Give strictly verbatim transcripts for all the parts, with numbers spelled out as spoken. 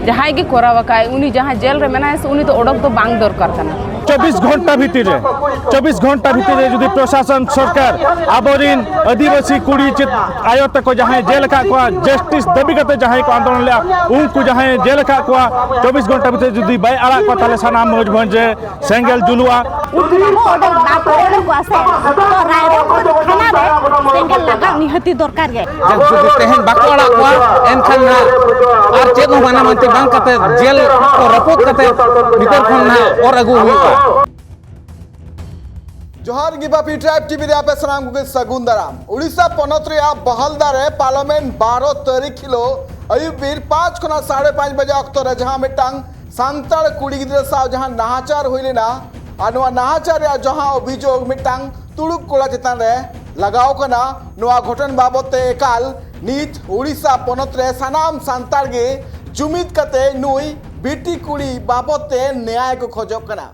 ᱡᱟᱦᱟᱸᱭ ᱜᱮ ᱠᱚᱨᱟᱣ ᱟᱠᱟᱫ, ᱩᱱᱤ ᱡᱟᱦᱟᱸ ᱡᱮᱞ ᱨᱮ ᱢᱮᱱᱟᱭᱟ ᱥᱮ, ᱩᱱᱤ ᱫᱚ ᱚᱰᱚᱠ ᱫᱚ ᱵᱟᱝ ᱫᱚᱨᱠᱟᱨ ᱠᱟᱱᱟ᱾ ᱪᱚᱵᱵᱤᱥ ᱜᱷᱚᱱᱴᱟ ᱵᱷᱤᱛᱤᱨ ᱨᱮ, ᱪᱚᱵᱵᱤᱥ ᱜᱷᱚᱱᱴᱟ ᱵᱷᱤᱛᱤᱨ ᱨᱮ ᱡᱩᱫᱤ ᱯᱨᱚᱥᱟᱥᱚᱱ ᱥᱚᱨᱠᱟᱨ ᱟᱵᱚᱨᱤᱱ ᱟᱹᱫᱤᱵᱟᱹᱥᱤ ᱠᱩᱲᱤ ᱪᱮᱫ ᱟᱭᱳ ᱛᱟᱠᱚ ᱡᱟᱦᱟᱸᱭ ᱡᱮᱞ ᱟᱠᱟᱫ ᱠᱚᱣᱟ, ᱡᱟᱥᱴᱤᱥ ᱫᱟᱹᱵᱤ ᱠᱟᱛᱮ ᱡᱟᱦᱟᱸᱭ ᱠᱚ ᱟᱱᱫᱳᱞᱚᱱ ᱞᱮᱫᱼᱟ, ᱩᱱᱠᱩ ᱡᱟᱦᱟᱸᱭ ᱡᱮᱞ ᱟᱠᱟᱫ ᱠᱚᱣᱟ, ᱪᱚᱵᱵᱤᱥ ᱜᱷᱚᱱᱴᱟ ᱵᱷᱤᱛᱤᱨ ᱡᱩᱫᱤ ᱵᱟᱭ ᱟᱲᱟᱜ ᱠᱚᱣᱟ, ᱛᱟᱦᱚᱞᱮ ᱥᱟᱱᱟᱢ ᱢᱚᱭᱩᱨᱵᱷᱚᱸᱡᱽ ᱨᱮ ᱥᱮᱸᱜᱮᱞ ᱡᱩᱞᱩᱜᱼᱟ᱾ ᱩᱱᱠᱩ ᱵᱟᱵᱚ ᱚᱰᱚᱠ, ᱵᱟᱠᱚ ᱚᱰᱚᱠᱚᱜᱼᱟ ᱥᱮ, ᱛᱚ ᱨᱟᱭᱨᱚᱝᱯᱩᱨ ᱛᱷᱟᱱᱟ ᱨᱮ ᱥᱮᱸᱜᱮᱞ ᱞᱟᱜᱟᱣ ᱱᱤᱦᱟᱹᱛᱤ ᱫᱚᱨᱠᱟᱨ ᱜᱮ᱾ ᱡᱟᱠ, ᱡᱩᱫᱤ ᱛᱮᱦᱮᱧ ᱵᱟᱠᱚ ᱟᱲᱟᱜ ᱠᱚᱣᱟ, ᱮᱱᱠᱷᱟᱱ ᱱᱟᱦᱟᱜ ᱟᱨ ᱪᱮᱫ ᱦᱚᱸ ᱢᱟᱱᱟ ᱢᱟᱹᱱᱛᱤ ᱵᱟᱝ ᱠᱟᱛᱮ, ᱡᱮᱞ ᱠᱚ ᱨᱟᱹᱯᱩᱫ ᱠᱟᱛᱮ ᱵᱷᱤᱛᱟᱹᱨ ᱠᱷᱚᱱ ᱱᱟᱦᱟᱜ ᱚᱨ ᱟᱹᱜᱩ ᱦᱩᱭᱩᱜᱼᱟ᱾ ᱡᱚᱦᱟᱨ ᱜᱮ ᱵᱟᱯᱤ ᱴᱨᱟᱭᱤᱵ ᱴᱤᱵᱷᱤ ᱨᱮ ᱟᱯᱮ ᱥᱟᱱᱟᱢ ᱠᱚᱜᱮ ᱥᱟᱹᱜᱩᱱ ᱫᱟᱨᱟᱢ᱾ ᱩᱲᱤᱥᱥᱟ ᱯᱚᱱᱚᱛ ᱨᱮᱭᱟᱜ ᱵᱟᱦᱟᱞᱫᱟ ᱨᱮ ᱯᱟᱨᱞᱟᱢᱮᱱᱴ ᱵᱟᱨᱚ ᱛᱟᱹᱨᱤᱠᱷ ᱦᱤᱞᱳᱜ ᱟᱹᱭᱩᱵ ᱵᱮᱨ ᱯᱟᱸᱪ ᱠᱷᱚᱱᱟᱜ ᱥᱟᱲᱮ ᱯᱟᱸᱪ ᱵᱟᱡᱮ ᱚᱠᱛᱚ ᱨᱮ ᱡᱟᱦᱟᱸ ᱢᱤᱫᱴᱟᱝ ᱥᱟᱱᱛᱟᱲ ᱠᱩᱲᱤ ᱜᱤᱫᱽᱨᱟᱹ ᱥᱟᱶ ᱡᱟᱦᱟᱸ ᱱᱟᱦᱟᱪᱟᱨ ᱦᱩᱭ ᱞᱮᱱᱟ, ᱟᱨ ᱱᱚᱣᱟ ᱱᱟᱦᱟᱪᱟᱨ ᱨᱮᱭᱟᱜ ᱡᱟᱦᱟᱸ ᱚᱵᱷᱤᱡᱳᱜᱽ ᱢᱤᱫᱴᱟᱝ ᱛᱩᱲᱩᱠ ᱠᱚᱲᱟ ᱪᱮᱛᱟᱱ ᱨᱮ ᱞᱟᱜᱟᱣ ᱠᱟᱱᱟ, ᱱᱚᱣᱟ ᱜᱷᱚᱴᱚᱱ ᱵᱟᱵᱚᱫ ᱛᱮ ᱮᱠᱟᱞ ᱱᱤᱛ ᱩᱲᱤᱥᱥᱟ ᱯᱚᱱᱚᱛ ᱨᱮ ᱥᱟᱱᱟᱢ ᱥᱟᱱᱛᱟᱲ ᱜᱮ ᱡᱩᱢᱤᱫ ᱠᱟᱛᱮ ᱱᱩᱭ ᱵᱤᱴᱤ ᱠᱩᱲᱤ ᱵᱟᱵᱚᱫ ᱛᱮ ᱱᱮᱭᱟᱭ ᱠᱚ ᱠᱷᱚᱡᱚᱜ ᱠᱟᱱᱟ᱾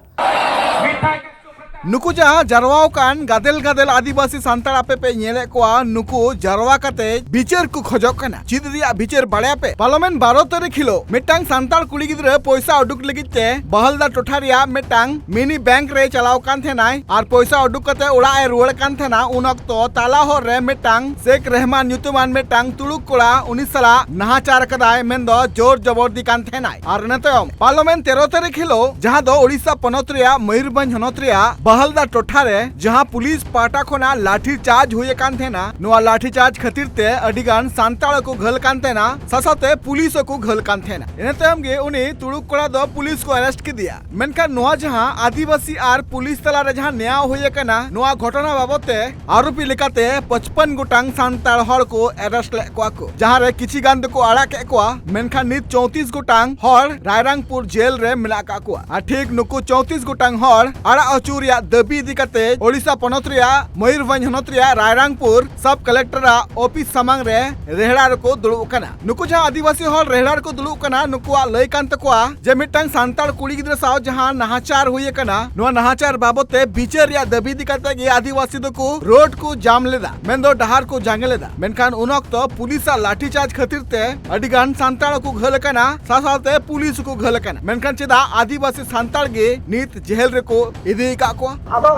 ᱱᱩᱠᱩ ᱡᱟᱦᱟᱸ ᱡᱟᱨᱣᱟ ᱟᱠᱟᱱ ᱜᱟᱫᱮᱞ ᱜᱟᱫᱮᱞ ᱟᱹᱫᱤᱵᱟᱹᱥᱤ ᱥᱟᱱᱛᱟᱲ ᱟᱯᱮ ᱯᱮ ᱧᱮᱞᱮᱫ ᱠᱚᱣᱟ, ᱱᱩᱠᱩ ᱡᱟᱨᱣᱟ ᱠᱟᱛᱮ ᱵᱤᱪᱟᱹᱨ ᱠᱚ ᱠᱷᱚᱡᱚᱜ ᱠᱟᱱᱟ᱾ ᱪᱮᱫ ᱨᱮᱭᱟᱜ ᱵᱤᱪᱟᱹᱨ ᱵᱟᱲᱟᱭᱟᱯᱮ? ᱯᱟᱨᱞᱟᱢᱮᱱᱴ ᱵᱟᱨᱚ ᱛᱟᱹᱨᱤᱠᱷ ᱦᱤᱞᱳᱜ ᱢᱤᱫᱴᱟᱝ ᱥᱟᱱᱛᱟᱲ ᱠᱩᱲᱤ ᱜᱤᱫᱽᱨᱟᱹ ᱯᱚᱭᱥᱟ ᱩᱰᱩᱠ ᱞᱟᱹᱜᱤᱫ ᱛᱮ ᱵᱟᱦᱟᱞᱫᱟ ᱴᱚᱴᱷᱟ ᱨᱮᱭᱟᱜ ᱢᱤᱫᱴᱟᱝ ᱢᱤᱱᱤ ᱵᱮᱝᱠ ᱨᱮ ᱪᱟᱞᱟᱣ ᱠᱟᱱ ᱛᱟᱦᱮᱱᱟᱭ ᱟᱨ ᱯᱚᱭᱥᱟ ᱩᱰᱩᱠ ᱠᱟᱛᱮ ᱚᱲᱟᱜ ᱮ ᱨᱩᱣᱟᱹᱲ ᱠᱟᱱ ᱛᱟᱦᱮᱱᱟ᱾ ᱩᱱ ᱚᱠᱛᱚ ᱛᱟᱞᱟ ᱦᱚᱨ ᱨᱮ ᱢᱤᱫᱴᱟᱝ ᱥᱮᱠ ᱨᱮᱦᱢᱟᱱ ᱧᱩᱛᱩᱢᱟᱱ ᱢᱤᱫᱴᱟᱝ ᱛᱩᱲᱩᱠ ᱠᱚᱲᱟ ᱩᱱᱤ ᱥᱟᱞᱟᱜ ᱱᱟᱦᱟᱪᱟᱨ ᱠᱟᱫᱟᱭ, ᱢᱮᱱᱫᱚ ᱡᱳᱨ ᱡᱚᱵᱚᱨᱫᱤ ᱠᱟᱱ ᱛᱟᱦᱮᱱᱟᱭ᱾ ᱟᱨ ᱤᱱᱟᱹ ᱛᱟᱭᱚᱢ ᱯᱟᱨᱞᱟᱢᱮᱱᱴ ᱛᱮᱨᱚ ᱛᱟᱹᱨᱤᱠᱷ ᱦᱤᱞᱳᱜ, ᱡᱟᱦᱟᱸ ᱫᱚ ᱳᱲᱤᱥᱥᱟ ᱯᱚᱱᱚᱛ ᱨᱮᱭᱟᱜ ᱢᱚᱭᱩᱨᱵᱷᱚᱸᱡᱽ ᱦᱚᱱᱚᱛ ᱨᱮᱭᱟᱜ ᱵᱟᱦᱟᱞᱫᱟ ᱴᱚᱴᱷᱟ ᱨᱮ, ᱡᱟᱦᱟᱸ ᱯᱩᱞᱤᱥ ᱯᱟᱦᱴᱟ ᱠᱷᱚᱱᱟᱜ ᱞᱟᱴᱷᱤ ᱪᱟᱨᱡᱽ ᱦᱩᱭ ᱟᱠᱟᱱ ᱛᱟᱦᱮᱱᱟ, ᱱᱚᱣᱟ ᱞᱟᱴᱷᱤ ᱪᱟᱨᱡᱽ ᱠᱷᱟᱹᱛᱤᱨ ᱛᱮ ᱟᱹᱰᱤ ᱜᱟᱱ ᱥᱟᱱᱛᱟᱲ ᱠᱚ ᱜᱷᱟᱹᱞ ᱠᱟᱱ ᱛᱟᱦᱮᱱᱟ, ᱥᱟᱶᱥᱟᱶᱛᱮ ᱯᱩᱞᱤᱥ ᱦᱚᱸᱠᱚ ᱜᱷᱟᱹᱞ ᱠᱟᱱ ᱛᱟᱦᱮᱱᱟ᱾ ᱤᱱᱟᱹ ᱛᱟᱭᱚᱢ ᱜᱮ ᱩᱱᱤ ᱛᱩᱲᱩᱠ ᱠᱚᱲᱟ ᱫᱚ ᱯᱩᱞᱤᱥ ᱠᱚ ᱟᱨᱮᱥᱴ ᱠᱮᱫᱮᱭᱟ᱾ ᱢᱮᱱᱠᱷᱟᱱ ᱱᱚᱣᱟ ᱡᱟᱦᱟᱸ ᱟᱹᱫᱤᱵᱟᱹᱥᱤ ᱟᱨ ᱯᱩᱞᱤᱥ ᱛᱟᱞᱟᱨᱮ ᱡᱟᱦᱟᱸ ᱱᱮᱭᱟᱣ ᱦᱩᱭ ᱟᱠᱟᱱᱟ, ᱱᱚᱣᱟ ᱜᱷᱚᱴᱚᱱᱟ ᱵᱟᱵᱚᱫ ᱛᱮ ᱟᱨᱳᱯᱤ ᱞᱮᱠᱟᱛᱮ ᱯᱟᱸᱪᱯᱟᱱ ᱜᱚᱴᱟᱝ ᱥᱟᱱᱛᱟᱲ ᱦᱚᱲ ᱠᱚ ᱟᱨᱮᱥᱴ ᱞᱮᱫ ᱠᱚᱣᱟ ᱠᱚ, ᱡᱟᱦᱟᱸ ᱨᱮ ᱠᱤᱪᱷᱤ ᱜᱟᱱ ᱫᱚᱠᱚ ᱟᱲᱟᱜ ᱠᱮᱫ ᱠᱚᱣᱟ, ᱢᱮᱱᱠᱷᱟᱱ ᱱᱤᱛ ᱪᱳᱭᱛᱨᱤᱥ ᱜᱚᱴᱟᱝ ᱦᱚᱲ ᱨᱟᱭᱨᱟᱝᱯᱩᱨ ᱡᱮᱞ ᱨᱮ ᱢᱮᱱᱟᱜ ᱟᱠᱟᱫ ᱠᱚᱣᱟ᱾ ᱟᱨ ᱴᱷᱤᱠ ᱱᱩᱠᱩ ᱪᱳᱭᱛᱨᱤᱥ ᱜᱚᱴᱟᱝ ᱦᱚᱲ ᱟᱲᱟᱜ ᱦᱚᱪᱚ ᱨᱮᱭᱟᱜ ᱫᱟᱹᱵᱤ ᱤᱫᱤ ᱠᱟᱛᱮ ᱳᱰᱤᱥᱟ ᱯᱚᱱᱚᱛ ᱨᱮᱭᱟᱜ ᱢᱚᱭᱩᱨᱵᱷᱚᱸᱡᱽ ᱦᱚᱱᱚᱛ ᱨᱮᱭᱟᱜ ᱨᱟᱭᱨᱟᱝᱯᱩᱨ ᱥᱟᱵ ᱠᱟᱞᱮᱠᱴᱚᱨᱟᱜ ᱚᱯᱷᱤᱥ ᱥᱟᱢᱟᱝ ᱨᱮ ᱨᱮᱦᱲᱟ ᱨᱮᱠᱚ ᱫᱩᱲᱩᱵ ᱟᱠᱟᱱᱟ᱾ ᱱᱩᱠᱩ ᱡᱟᱦᱟᱸ ᱟᱹᱫᱤᱵᱟᱹᱥᱤ ᱦᱚᱲ ᱨᱮᱦᱲᱟ ᱨᱮᱠᱚ ᱫᱩᱲᱩᱵ ᱠᱟᱱᱟ, ᱱᱩᱠᱩᱣᱟᱜ ᱞᱟᱹᱭ ᱠᱟᱱ ᱛᱟᱠᱚᱣᱟ ᱡᱮ ᱢᱤᱫᱴᱟᱝ ᱥᱟᱱᱛᱟᱲ ᱠᱩᱲᱤ ᱜᱤᱫᱽᱨᱟᱹ ᱥᱟᱶ ᱡᱟᱦᱟᱸ ᱱᱟᱦᱟᱪᱟᱨ ᱦᱩᱭ ᱟᱠᱟᱱᱟ, ᱱᱚᱣᱟ ᱱᱟᱦᱟᱪᱟᱨ ᱵᱟᱵᱚᱛ ᱛᱮ ᱵᱤᱪᱟᱹᱨ ᱨᱮᱭᱟᱜ ᱫᱟᱹᱵᱤ ᱤᱫᱤ ᱠᱟᱛᱮ ᱜᱮ ᱟᱹᱫᱤᱵᱟᱹᱥᱤ ᱫᱚᱠᱚ ᱨᱳᱰ ᱠᱚ ᱡᱟᱢ ᱞᱮᱫᱟ, ᱢᱮᱱᱫᱚ ᱰᱟᱦᱟᱨ ᱠᱚ ᱡᱟᱸᱜᱮ ᱞᱮᱫᱟ᱾ ᱢᱮᱱᱠᱷᱟᱱ ᱩᱱ ᱚᱠᱛᱚ ᱯᱩᱞᱤᱥᱟᱜ ᱞᱟᱴᱷᱤ ᱪᱟᱨᱡᱽ ᱠᱷᱟᱹᱛᱤᱨ ᱛᱮ ᱟᱹᱰᱤ ᱜᱟᱱ ᱥᱟᱱᱛᱟᱲ ᱠᱚ ᱜᱷᱟᱹᱞ ᱟᱠᱟᱱᱟ, ᱥᱟᱶ ᱥᱟᱶᱛᱮ ᱯᱩᱞᱤᱥ ᱦᱚᱸᱠᱚ ᱜᱷᱟᱹᱞ ᱟᱠᱟᱱᱟ᱾ ᱢᱮᱱᱠᱷᱟᱱ ᱪᱮᱫᱟᱜ ᱟᱹᱫᱤᱵᱟᱹᱥᱤ ᱥᱟᱱᱛᱟᱲ ᱜᱮ ᱱᱤᱛ ᱡᱮᱦᱮᱞ ᱨᱮᱠᱚ ᱤᱫᱤ ᱟᱠᱟᱫ ᱠᱚᱣᱟ?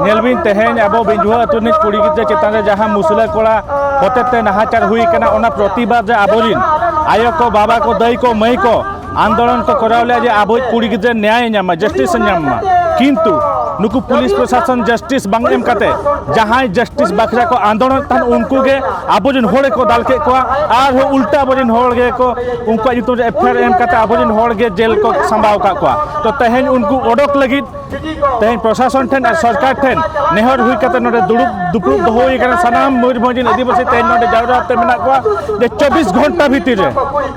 ᱧᱮᱞ ᱵᱤᱱ, ᱛᱮᱦᱮᱧ ᱟᱵᱚ ᱵᱤᱸᱡᱷᱩᱣᱟᱹ ᱟᱹᱛᱩ ᱨᱤᱱᱤᱡ ᱠᱩᱲᱤ ᱜᱤᱫᱽᱨᱟᱹ ᱪᱮᱛᱟᱱ ᱨᱮ ᱡᱟᱦᱟᱸ ᱢᱩᱥᱞᱟᱹ ᱠᱚᱲᱟ ᱦᱚᱛᱮᱛᱮ ᱱᱟᱦᱟᱪᱟᱨ ᱦᱩᱭ ᱟᱠᱟᱱᱟ, ᱚᱱᱟ ᱯᱨᱚᱛᱤᱵᱟᱫ ᱨᱮ ᱟᱵᱚᱨᱤᱱ ᱟᱭᱳ ᱠᱚ, ᱵᱟᱵᱟ ᱠᱚ, ᱫᱟᱹᱭ ᱠᱚ, ᱢᱟᱹᱭ ᱠᱚ ᱟᱱᱫᱳᱞᱚᱱ ᱠᱚ ᱠᱚᱨᱟᱣ ᱞᱮᱫᱟ ᱡᱮ ᱟᱵᱚᱭᱤᱡ ᱠᱩᱲᱤ ᱜᱤᱫᱽᱨᱟᱹ ᱱᱮᱭᱟᱭ ᱧᱟᱢ ᱢᱟ, ᱡᱟᱥᱴᱤᱥ ᱮ ᱧᱟᱢ ᱢᱟ᱾ ᱠᱤᱱᱛᱩ ᱱᱩᱠᱩ ᱯᱩᱞᱤᱥ ᱯᱨᱚᱥᱟᱥᱚᱱ ᱡᱟᱥᱴᱤᱥ ᱵᱟᱝ ᱮᱢ ᱠᱟᱛᱮ ᱡᱟᱦᱟᱸᱭ ᱡᱟᱥᱴᱤᱥ ᱵᱟᱠᱷᱨᱟ ᱠᱚ ᱟᱱᱫᱳᱞᱚᱱ ᱛᱟᱦᱮᱱ, ᱩᱱᱠᱩ ᱜᱮ ᱟᱵᱚᱨᱤᱱ ᱦᱚᱲ ᱜᱮᱠᱚ ᱫᱟᱞ ᱠᱮᱫ ᱠᱚᱣᱟ᱾ ᱟᱨᱦᱚᱸ ᱩᱞᱴᱟ ᱟᱵᱚᱨᱤᱱ ᱦᱚᱲ ᱜᱮᱠᱚ ᱩᱱᱠᱩᱣᱟᱜ ᱧᱩᱛᱩᱢ ᱨᱮ ᱮᱯᱷ ᱟᱭ ᱟᱨ ᱮᱢ ᱠᱟᱛᱮ ᱟᱵᱚᱨᱤᱱ ᱦᱚᱲ ᱜᱮ ᱡᱮᱞ ᱠᱚ ᱥᱟᱢᱵᱟᱣ ᱟᱠᱟᱫ ᱠᱚᱣᱟ᱾ ᱛᱚ ᱛᱮᱦᱮᱧ ᱩᱱᱠᱩ ᱚᱰᱚᱠ ᱞᱟᱹᱜᱤᱫ ᱛᱮᱦᱮᱧ ᱯᱨᱚᱥᱟᱥᱚᱱ ᱴᱷᱮᱱ ᱟᱨ ᱥᱚᱨᱠᱟᱨ ᱴᱷᱮᱱ ᱱᱮᱦᱚᱨ ᱦᱩᱭ ᱠᱟᱛᱮ ᱱᱚᱰᱮ ᱫᱩᱲᱩᱵ ᱫᱩᱯᱲᱩᱵ ᱫᱚᱦᱚ ᱦᱩᱭ ᱟᱠᱟᱱᱟ᱾ ᱥᱟᱱᱟᱢ ᱢᱚᱭᱩᱨᱵᱷᱚᱸᱡᱽ ᱨᱮᱱ ᱟᱹᱫᱤᱵᱟᱹᱥᱤ ᱛᱮᱦᱮᱧ ᱱᱚᱰᱮ ᱡᱟᱣᱨᱟ ᱠᱟᱛᱮ ᱢᱮᱱᱟᱜ ᱠᱚᱣᱟ ᱡᱮ ᱪᱚᱵᱵᱤᱥ ᱜᱷᱚᱱᱴᱟ ᱵᱷᱤᱛᱤᱨ ᱨᱮ,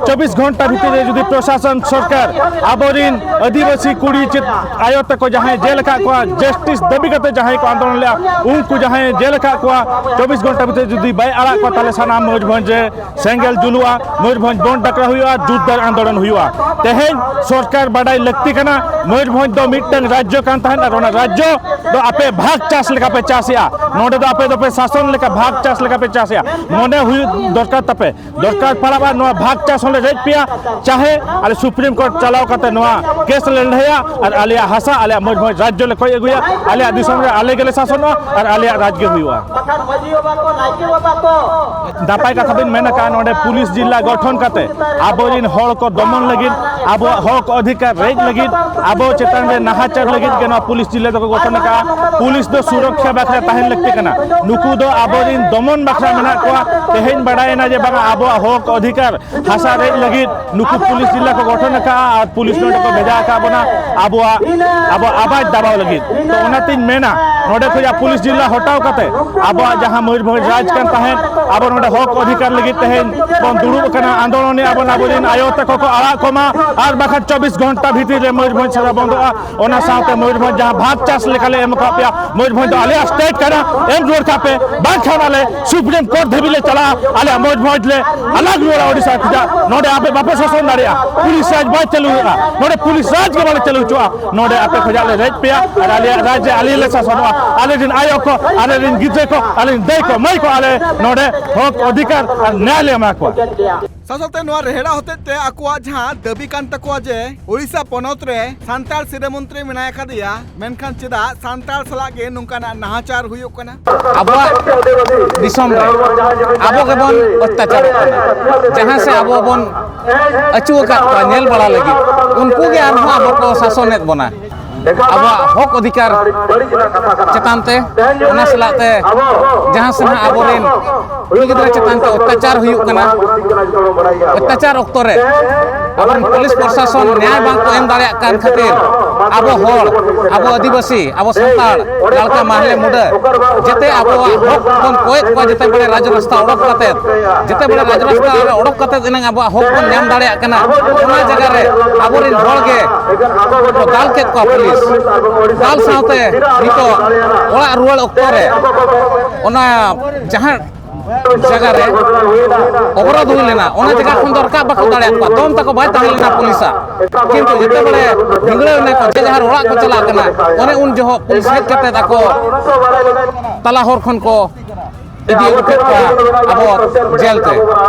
ᱪᱚᱵᱵᱤᱥ ᱜᱷᱚᱱᱴᱟ ᱵᱷᱤᱛᱤᱨ ᱨᱮ ᱡᱩᱫᱤ ᱯᱨᱚᱥᱟᱥᱚᱱ ᱥᱚᱨᱠᱟᱨ ᱟᱵᱚᱨᱤᱱ ᱟᱹᱫᱤᱵᱟᱹᱥᱤ ᱠᱩᱲᱤ ᱪᱮᱫ ᱟᱭᱳ ᱛᱟᱠᱚ ᱡᱟᱦᱟᱸᱭ ᱡᱮᱞ ᱟᱠᱟᱫ ᱠᱚᱣᱟ, ᱡᱟᱥᱴᱤᱥ ᱫᱟᱹᱵᱤ ᱠᱟᱛᱮ ᱡᱟᱦᱟᱸᱭ ᱠᱚ ᱟᱱᱫᱳᱞᱚᱱ ᱞᱮᱫᱼᱟ, ᱩᱱᱠᱩ ᱡᱟᱦᱟᱸᱭ ᱡᱮᱞ ᱟᱠᱟᱫ ᱠᱚᱣᱟ, ᱪᱚᱵᱵᱤᱥ ᱜᱷᱚᱱᱴᱟ ᱵᱷᱤᱛᱤᱨ ᱡᱩᱫᱤ ᱵᱟᱭ ᱟᱲᱟᱜ ᱠᱚᱣᱟ, ᱛᱟᱦᱚᱞᱮ ᱥᱟᱱᱟᱢ ᱢᱚᱭᱩᱨᱵᱷᱚᱸᱡᱽ ᱨᱮ ᱥᱮᱸᱜᱮᱞ ᱡᱩᱞᱩᱜᱼᱟ, ᱢᱚᱭᱩᱨᱵᱷᱚᱸᱡᱽ ᱵᱚᱱᱫᱷ ᱰᱟᱠᱨᱟ ᱦᱩᱭᱩᱜᱼᱟ, ᱡᱳᱨᱫᱟᱨ ᱟᱱᱫᱳᱞᱚᱱ ᱦᱩᱭᱩᱜᱼᱟ᱾ ᱛᱮᱦᱮᱧ ᱥᱚᱨᱠᱟᱨ ᱵᱟᱰᱟᱭ ᱞᱟᱹᱠᱛᱤ ᱠᱟᱱᱟ, ᱢᱚᱭᱩᱨᱵᱷᱚᱸᱡᱽ ᱫᱚ ᱢᱤᱫᱴᱟᱝ ᱨᱟᱡᱽᱡᱚ ᱠᱟᱱ ᱛᱟᱦᱮᱸᱫ ᱟᱨ ᱚᱱᱟ ᱨᱟᱡᱽᱡᱚ ᱫᱚ ᱟᱯᱮ ᱵᱷᱟᱜᱽ ᱪᱟᱥ ᱞᱮᱠᱟ ᱯᱮ ᱪᱟᱥᱮᱜᱼᱟ᱾ ᱱᱚᱰᱮ ᱫᱚ ᱟᱯᱮ ᱫᱚᱯᱮ ᱥᱟᱥᱚᱱ ᱞᱮᱠᱟ ᱵᱷᱟᱜᱽ ᱪᱟᱥ ᱞᱮᱠᱟ ᱯᱮ ᱪᱟᱥᱮᱜᱼᱟ᱾ ᱢᱚᱱᱮ ᱦᱩᱭᱩᱜ ᱫᱚᱨᱠᱟᱨ ᱛᱟᱯᱮ, ᱫᱚᱨᱠᱟᱨ ᱯᱟᱲᱟᱜᱼᱟ ᱱᱚᱣᱟ ᱵᱷᱟᱜᱽ ᱪᱟᱥ ᱦᱚᱸᱞᱮ ᱨᱮᱡ ᱯᱮᱭᱟ, ᱪᱟᱦᱮ ᱟᱞᱮ ᱥᱩᱯᱨᱤᱢ ᱠᱳᱨᱴ ᱪᱟᱞᱟᱣ ᱠᱟᱛᱮ ᱱᱚᱣᱟ ᱠᱮᱥ ᱞᱮ ᱞᱟᱹᱲᱦᱟᱹᱭᱟ ᱟᱨ ᱟᱞᱮᱭᱟᱜ ᱦᱟᱥᱟ, ᱟᱞᱮᱭᱟᱜ ᱢᱚᱭᱩᱨᱵᱷᱚᱸᱡᱽ ᱨᱟᱡᱽᱡᱚ ᱞᱮ ᱠᱚᱭ ᱟᱹᱜᱩᱭᱟ, ᱟᱞᱮᱭᱟᱜ ᱫᱤᱥᱚᱢ ᱨᱮ ᱟᱞᱮ ᱜᱮᱞᱮ ᱥᱟᱥᱚᱱᱚᱜᱼᱟ ᱟᱨ ᱟᱞᱮᱭᱟᱜ ᱨᱟᱡᱽ ᱜᱮ ᱦᱩᱭᱩᱜᱼᱟ᱾ ᱵᱟᱠᱷᱟᱱ ᱢᱟᱹᱡᱷᱤ ᱵᱟᱵᱟ ᱠᱚ, ᱱᱟᱭᱠᱮ ᱵᱟᱵᱟ ᱠᱚ᱾ ᱱᱟᱯᱟᱭ ᱠᱟᱛᱷᱟ ᱵᱤᱱ ᱢᱮᱱ ᱟᱠᱟᱫᱼᱟ, ᱱᱚᱰᱮ ᱯᱩᱞᱤᱥ ᱡᱤᱞᱟ ᱜᱚᱴᱷᱚᱱ ᱠᱟᱛᱮ ᱟᱵᱚᱨᱤᱱ ᱦᱚᱲ ᱠᱚ ᱫᱚᱢᱚᱱ ᱞᱟᱹᱜᱤᱫ, ᱟᱵᱚᱣᱟᱜ ᱦᱚᱠ ᱚᱫᱷᱤᱠᱟᱨ ᱨᱮᱡ ᱞᱟᱹᱜᱤᱫ, ᱟᱵᱚ ᱪᱮᱛᱟᱱ ᱨᱮ ᱱᱟᱦᱟᱪᱟᱨ ᱞᱟᱹᱜᱤᱫ ᱜᱮ ᱱᱚᱣᱟ ᱯᱩᱞᱤᱥ ᱡᱤᱞᱟ ᱫᱚᱠᱚ ᱜᱚᱴᱷᱚᱱ ᱟᱠᱟᱫᱼᱟ᱾ ᱯᱩᱞᱤᱥ ᱫᱚ ᱥᱩᱨᱚᱠᱷᱟ ᱵᱟᱠᱷᱨᱟ ᱛᱟᱦᱮᱱ ᱞᱟᱹᱠᱛᱤ ᱠᱟᱱᱟ᱾ ᱱᱩᱠᱩ ᱫᱚ ᱟᱵᱚᱨᱤᱱ ᱫᱚᱢᱚᱱ ᱵᱟᱠᱷᱨᱟ ᱢᱮᱱᱟᱜ ᱠᱚᱣᱟ᱾ ᱛᱮᱦᱮᱧ ᱵᱟᱰᱟᱭᱮᱱᱟ ᱡᱮ ᱵᱟᱝᱟ ᱟᱵᱚᱣᱟᱜ ᱦᱚᱠ ᱚᱫᱷᱤᱠᱟᱨ ᱦᱟᱥᱟ ᱨᱮᱡ ᱞᱟᱹᱜᱤᱫ ᱱᱩᱠᱩ ᱯᱩᱞᱤᱥ ᱡᱤᱞᱟ ᱠᱚ ᱜᱚᱴᱷᱚᱱ ᱟᱠᱟᱫᱼᱟ ᱟᱨ ᱯᱩᱞᱤᱥ ᱱᱚᱰᱮ ᱠᱚ ᱵᱷᱮᱡᱟ ᱟᱠᱟᱫ ᱵᱚᱱᱟ ᱟᱵᱚᱣᱟᱜ, ᱟᱵᱚᱣᱟᱜ ᱟᱣᱟᱡᱽ ᱫᱟᱵᱟᱣ ᱞᱟᱹᱜᱤᱫ᱾ ᱛᱚ ᱚᱱᱟᱛᱤᱧ ᱢᱮᱱᱟ, ᱱᱚᱰᱮ ᱠᱷᱚᱱᱟᱜ ᱯᱩᱞᱤᱥ ᱡᱤᱞᱟ ᱦᱚᱴᱟᱣ ᱠᱟᱛᱮ ᱟᱵᱚᱣᱟᱜ ᱡᱟᱦᱟᱸ ᱢᱚᱭᱩᱨᱵᱷᱚᱸᱡᱽ ᱨᱟᱡᱽ ᱠᱟᱱ ᱛᱟᱦᱮᱸᱫ, ᱟᱵᱚ ᱱᱚᱰᱮ ᱦᱚᱠ ᱚᱫᱷᱤᱠᱟᱨ ᱞᱟᱹᱜᱤᱫ ᱛᱮᱦᱮᱧ ᱵᱚᱱ ᱫᱩᱲᱩᱵ ᱟᱠᱟᱱᱟ, ᱟᱱᱫᱳᱞᱚᱱᱮᱜᱼᱟ ᱵᱚᱱ, ᱟᱵᱚᱨᱮᱱ ᱟᱭᱳ ᱛᱟᱠᱚ ᱠᱚ ᱟᱲᱟᱜ ᱠᱚᱢᱟ, ᱟᱨ ᱵᱟᱠᱷᱟᱱ ᱪᱚᱵᱵᱤᱥ ᱜᱷᱚᱱᱴᱟ ᱵᱷᱤᱛᱤᱨ ᱨᱮ ᱢᱚᱭᱩᱨᱵᱷᱚᱸᱡᱽ ᱥᱟᱡᱟ ᱵᱚᱱᱫᱚᱜᱼᱟ᱾ ᱚᱱᱟ ᱥᱟᱶᱛᱮ ᱢᱚᱭᱩᱨᱵᱷᱚᱸᱡᱽ ᱡᱟᱦᱟᱸ ᱵᱷᱟᱜᱽ ᱪᱟᱥ ᱞᱮᱠᱟᱞᱮ ᱮᱢ ᱟᱠᱟᱫ ᱯᱮᱭᱟ, ᱢᱚᱭᱩᱨᱵᱷᱚᱸᱡᱽ ᱫᱚ ᱟᱞᱮᱭᱟᱜ ᱥᱴᱮᱴ ᱠᱟᱱᱟ, ᱮᱢ ᱨᱩᱣᱟᱹᱲ ᱠᱟᱜ ᱯᱮ, ᱵᱟᱝᱠᱷᱟᱱ ᱟᱞᱮ ᱥᱩᱯᱨᱤᱢ ᱠᱳᱨᱴ ᱫᱷᱟᱹᱵᱤᱡ ᱞᱮ ᱪᱟᱞᱟᱜᱼᱟ᱾ ᱟᱞᱮᱭᱟᱜ ᱢᱚᱭᱩᱨᱵᱷᱚᱸᱡᱽ ᱞᱮ ᱟᱞᱟᱜᱽ ᱨᱩᱣᱟᱹᱲᱟ ᱳᱰᱤᱥᱟ ᱠᱷᱚᱱᱟᱜ᱾ ᱱᱚᱰᱮ ᱟᱯᱮ ᱵᱟᱯᱮ ᱥᱟᱥᱚᱱ ᱫᱟᱲᱮᱭᱟᱜᱼᱟ, ᱯᱩᱞᱤᱥ ᱨᱟᱡᱽ ᱵᱟᱭ ᱪᱟᱹᱞᱩ ᱦᱩᱭᱩᱜᱼᱟ, ᱱᱚᱰᱮ ᱯᱩᱞᱤᱥ ᱨᱟᱡᱽ ᱜᱮ ᱵᱟᱞᱮ ᱪᱟᱹᱞᱩ ᱦᱚᱪᱚᱜᱼᱟ᱾ ᱱᱚᱰᱮ ᱟᱯᱮ ᱠᱷᱚᱱᱟᱜ ᱞᱮ ᱨᱮᱡ ᱯᱮᱭᱟ ᱟᱨ ᱟᱞᱮᱭᱟᱜ ᱨᱟᱡᱽ ᱨᱮ ᱟᱞᱮ ᱞᱮ ᱥᱟᱥᱚᱱᱚᱜᱼᱟ᱾ ᱟᱞᱮ ᱨᱮᱱ ᱟᱭᱳ ᱠᱚ, ᱟᱞᱮ ᱨᱮᱱ ᱜᱤᱫᱽᱨᱟᱹ ᱠᱚ, ᱟᱞᱮ ᱨᱮᱱ ᱫᱟᱹᱭ ᱠᱚ, ᱢᱟᱹᱭ ᱠᱚ, ᱟᱞᱮ ᱱᱚᱰᱮ ᱦᱚᱠ ᱚᱫᱷᱤᱠᱟᱨ ᱟᱨ ᱱᱮᱭᱟᱭ ᱞᱮ ᱮᱢᱟ ᱠᱚᱣᱟ᱾ ᱥᱟᱶᱛᱮ ᱱᱚᱣᱟ ᱨᱮᱦᱮᱲᱟ ᱦᱚᱛᱮᱡ ᱛᱮ ᱟᱠᱚᱣᱟᱜ ᱡᱟᱦᱟᱸ ᱫᱟᱹᱵᱤ ᱠᱟᱱ ᱛᱟᱠᱚᱣᱟ ᱡᱮ ᱳᱰᱤᱥᱟ ᱯᱚᱱᱚᱛ ᱨᱮ ᱥᱟᱱᱛᱟᱲ ᱥᱤᱨᱟᱹ ᱢᱚᱱᱛᱨᱤ ᱢᱮᱱᱟᱭ ᱟᱠᱟᱫᱮᱭᱟ, ᱢᱮᱱᱠᱷᱟᱱ ᱪᱮᱫᱟᱜ ᱥᱟᱱᱛᱟᱲ ᱥᱟᱞᱟᱜ ᱜᱮ ᱱᱚᱝᱠᱟᱱᱟᱜ ᱱᱟᱦᱟᱪᱟᱨ ᱦᱩᱭᱩᱜ ᱠᱟᱱᱟ? ᱟᱵᱚᱣᱟᱜ ᱫᱤᱥᱚᱢ ᱨᱮ ᱟᱵᱚ ᱜᱮᱵᱚᱱ ᱚᱛᱛᱟᱪᱟᱨᱚᱜ ᱠᱟᱱᱟ᱾ ᱡᱟᱦᱟᱸ ᱥᱮ ᱟᱵᱚ ᱵᱚᱱ ᱟᱹᱪᱩ ᱟᱠᱟᱫ ᱠᱚᱣᱟ ᱧᱮᱞ ᱵᱟᱲᱟ ᱞᱟᱹᱜᱤᱫ, ᱩᱱᱠᱩ ᱜᱮ ᱟᱨᱦᱚᱸ ᱟᱵᱚ ᱠᱚ ᱥᱟᱥᱚᱱᱮᱫ ᱵᱚᱱᱟ᱾ ᱟᱵᱚᱣᱟᱜ ᱦᱚᱠ ᱚᱫᱷᱤᱠᱟᱨ ᱪᱮᱛᱟᱱ ᱛᱮ, ᱚᱱᱟ ᱥᱟᱞᱟᱜ ᱛᱮ ᱡᱟᱦᱟᱸ ᱥᱮ ᱱᱟᱦᱟᱜ ᱟᱵᱚᱨᱮᱱ ᱠᱩᱲᱤ ᱜᱤᱫᱽᱨᱟᱹ ᱪᱮᱛᱟᱱ ᱛᱮ ᱚᱛᱛᱟᱪᱟᱨ ᱦᱩᱭᱩᱜ ᱠᱟᱱᱟ, ᱚᱛᱛᱟᱪᱟᱨ ᱚᱠᱛᱚ ᱨᱮ ᱟᱵᱚᱨᱮᱱ ᱯᱩᱞᱤᱥ ᱯᱨᱚᱥᱟᱥᱚᱱ ᱱᱮᱭᱟᱭ ᱵᱟᱝ ᱠᱚ ᱮᱢ ᱫᱟᱲᱮᱭᱟᱜ ᱠᱟᱱ ᱠᱷᱟᱹᱛᱤᱨ ᱟᱵᱚ ᱦᱚᱲ, ᱟᱵᱚ ᱟᱹᱫᱤᱵᱟᱹᱥᱤ, ᱟᱵᱚ ᱥᱟᱱᱛᱟᱲ, ᱞᱟᱲᱠᱟ, ᱢᱟᱦᱞᱮ, ᱢᱩᱰᱟᱹ, ᱡᱮᱛᱮ ᱟᱵᱚᱣᱟᱜ ᱦᱚᱠ ᱵᱚᱱ ᱠᱚᱭᱮᱫ ᱠᱚᱣᱟ, ᱡᱮᱛᱮ ᱵᱟᱲᱮ ᱨᱟᱡᱽ ᱨᱟᱥᱛᱟ ᱚᱰᱚᱠ ᱠᱟᱛᱮ, ᱡᱮᱛᱮ ᱵᱟᱲᱮ ᱨᱟᱡᱽ ᱨᱟᱥᱛᱟ ᱨᱮ ᱚᱰᱚᱠ ᱠᱟᱛᱮ ᱮᱱᱟᱝ ᱟᱵᱚᱣᱟᱜ ᱦᱚᱠ ᱵᱚᱱ ᱧᱟᱢ ᱫᱟᱲᱮᱭᱟᱜ ᱠᱟᱱᱟ᱾ ᱚᱱᱟ ᱡᱟᱭᱜᱟ ᱨᱮ ᱟᱵᱚᱨᱮᱱ ᱦᱚᱲ ᱜᱮ ᱠᱚ ᱫᱟᱞ ᱠᱮᱫ ᱠᱚᱣᱟ ᱯᱩᱞᱤᱥ᱾ ᱫᱟᱞ ᱥᱟᱶᱛᱮ ᱱᱤᱛᱚᱜ ᱚᱲᱟᱜ ᱨᱩᱣᱟᱹᱲ ᱚᱠᱛᱚ ᱨᱮ ᱚᱱᱟ ᱡᱟᱦᱟᱸ ᱡᱟᱭᱜᱟ ᱨᱮ ᱚᱵᱚᱨᱳᱫᱷ ᱦᱩᱭ ᱞᱮᱱᱟ, ᱚᱱᱟ ᱡᱟᱭᱜᱟ ᱠᱷᱚᱱ ᱫᱚ ᱨᱟᱠᱟᱵ ᱵᱟᱠᱚ ᱫᱟᱲᱮᱭᱟᱜ ᱠᱚᱣᱟ, ᱫᱚᱢ ᱛᱟᱠᱚ ᱵᱟᱭ ᱛᱟᱦᱮᱸ ᱞᱮᱱᱟ ᱯᱩᱞᱤᱥᱟᱜ᱾ ᱠᱤᱱᱛᱩ ᱡᱮᱛᱮ ᱵᱟᱲᱮ ᱵᱷᱤᱸᱫᱲᱟᱹᱣ ᱮᱱᱟ ᱠᱚ, ᱡᱮ ᱡᱟᱦᱟᱨ ᱚᱲᱟᱜ ᱠᱚ ᱪᱟᱞᱟᱜ ᱠᱟᱱᱟ, ᱚᱱᱮ ᱩᱱ ᱡᱚᱦᱚᱜ ᱯᱩᱞᱤᱥ ᱦᱮᱡ ᱠᱟᱛᱮ ᱟᱠᱚ ᱛᱟᱞᱟ ᱦᱚᱨ ᱠᱷᱚᱱ ᱠᱚ ᱤᱫᱤ ᱟᱹᱜᱩ ᱠᱮᱫ ᱠᱚᱣᱟ ᱟᱵᱚ ᱡᱮᱞ ᱛᱮ᱾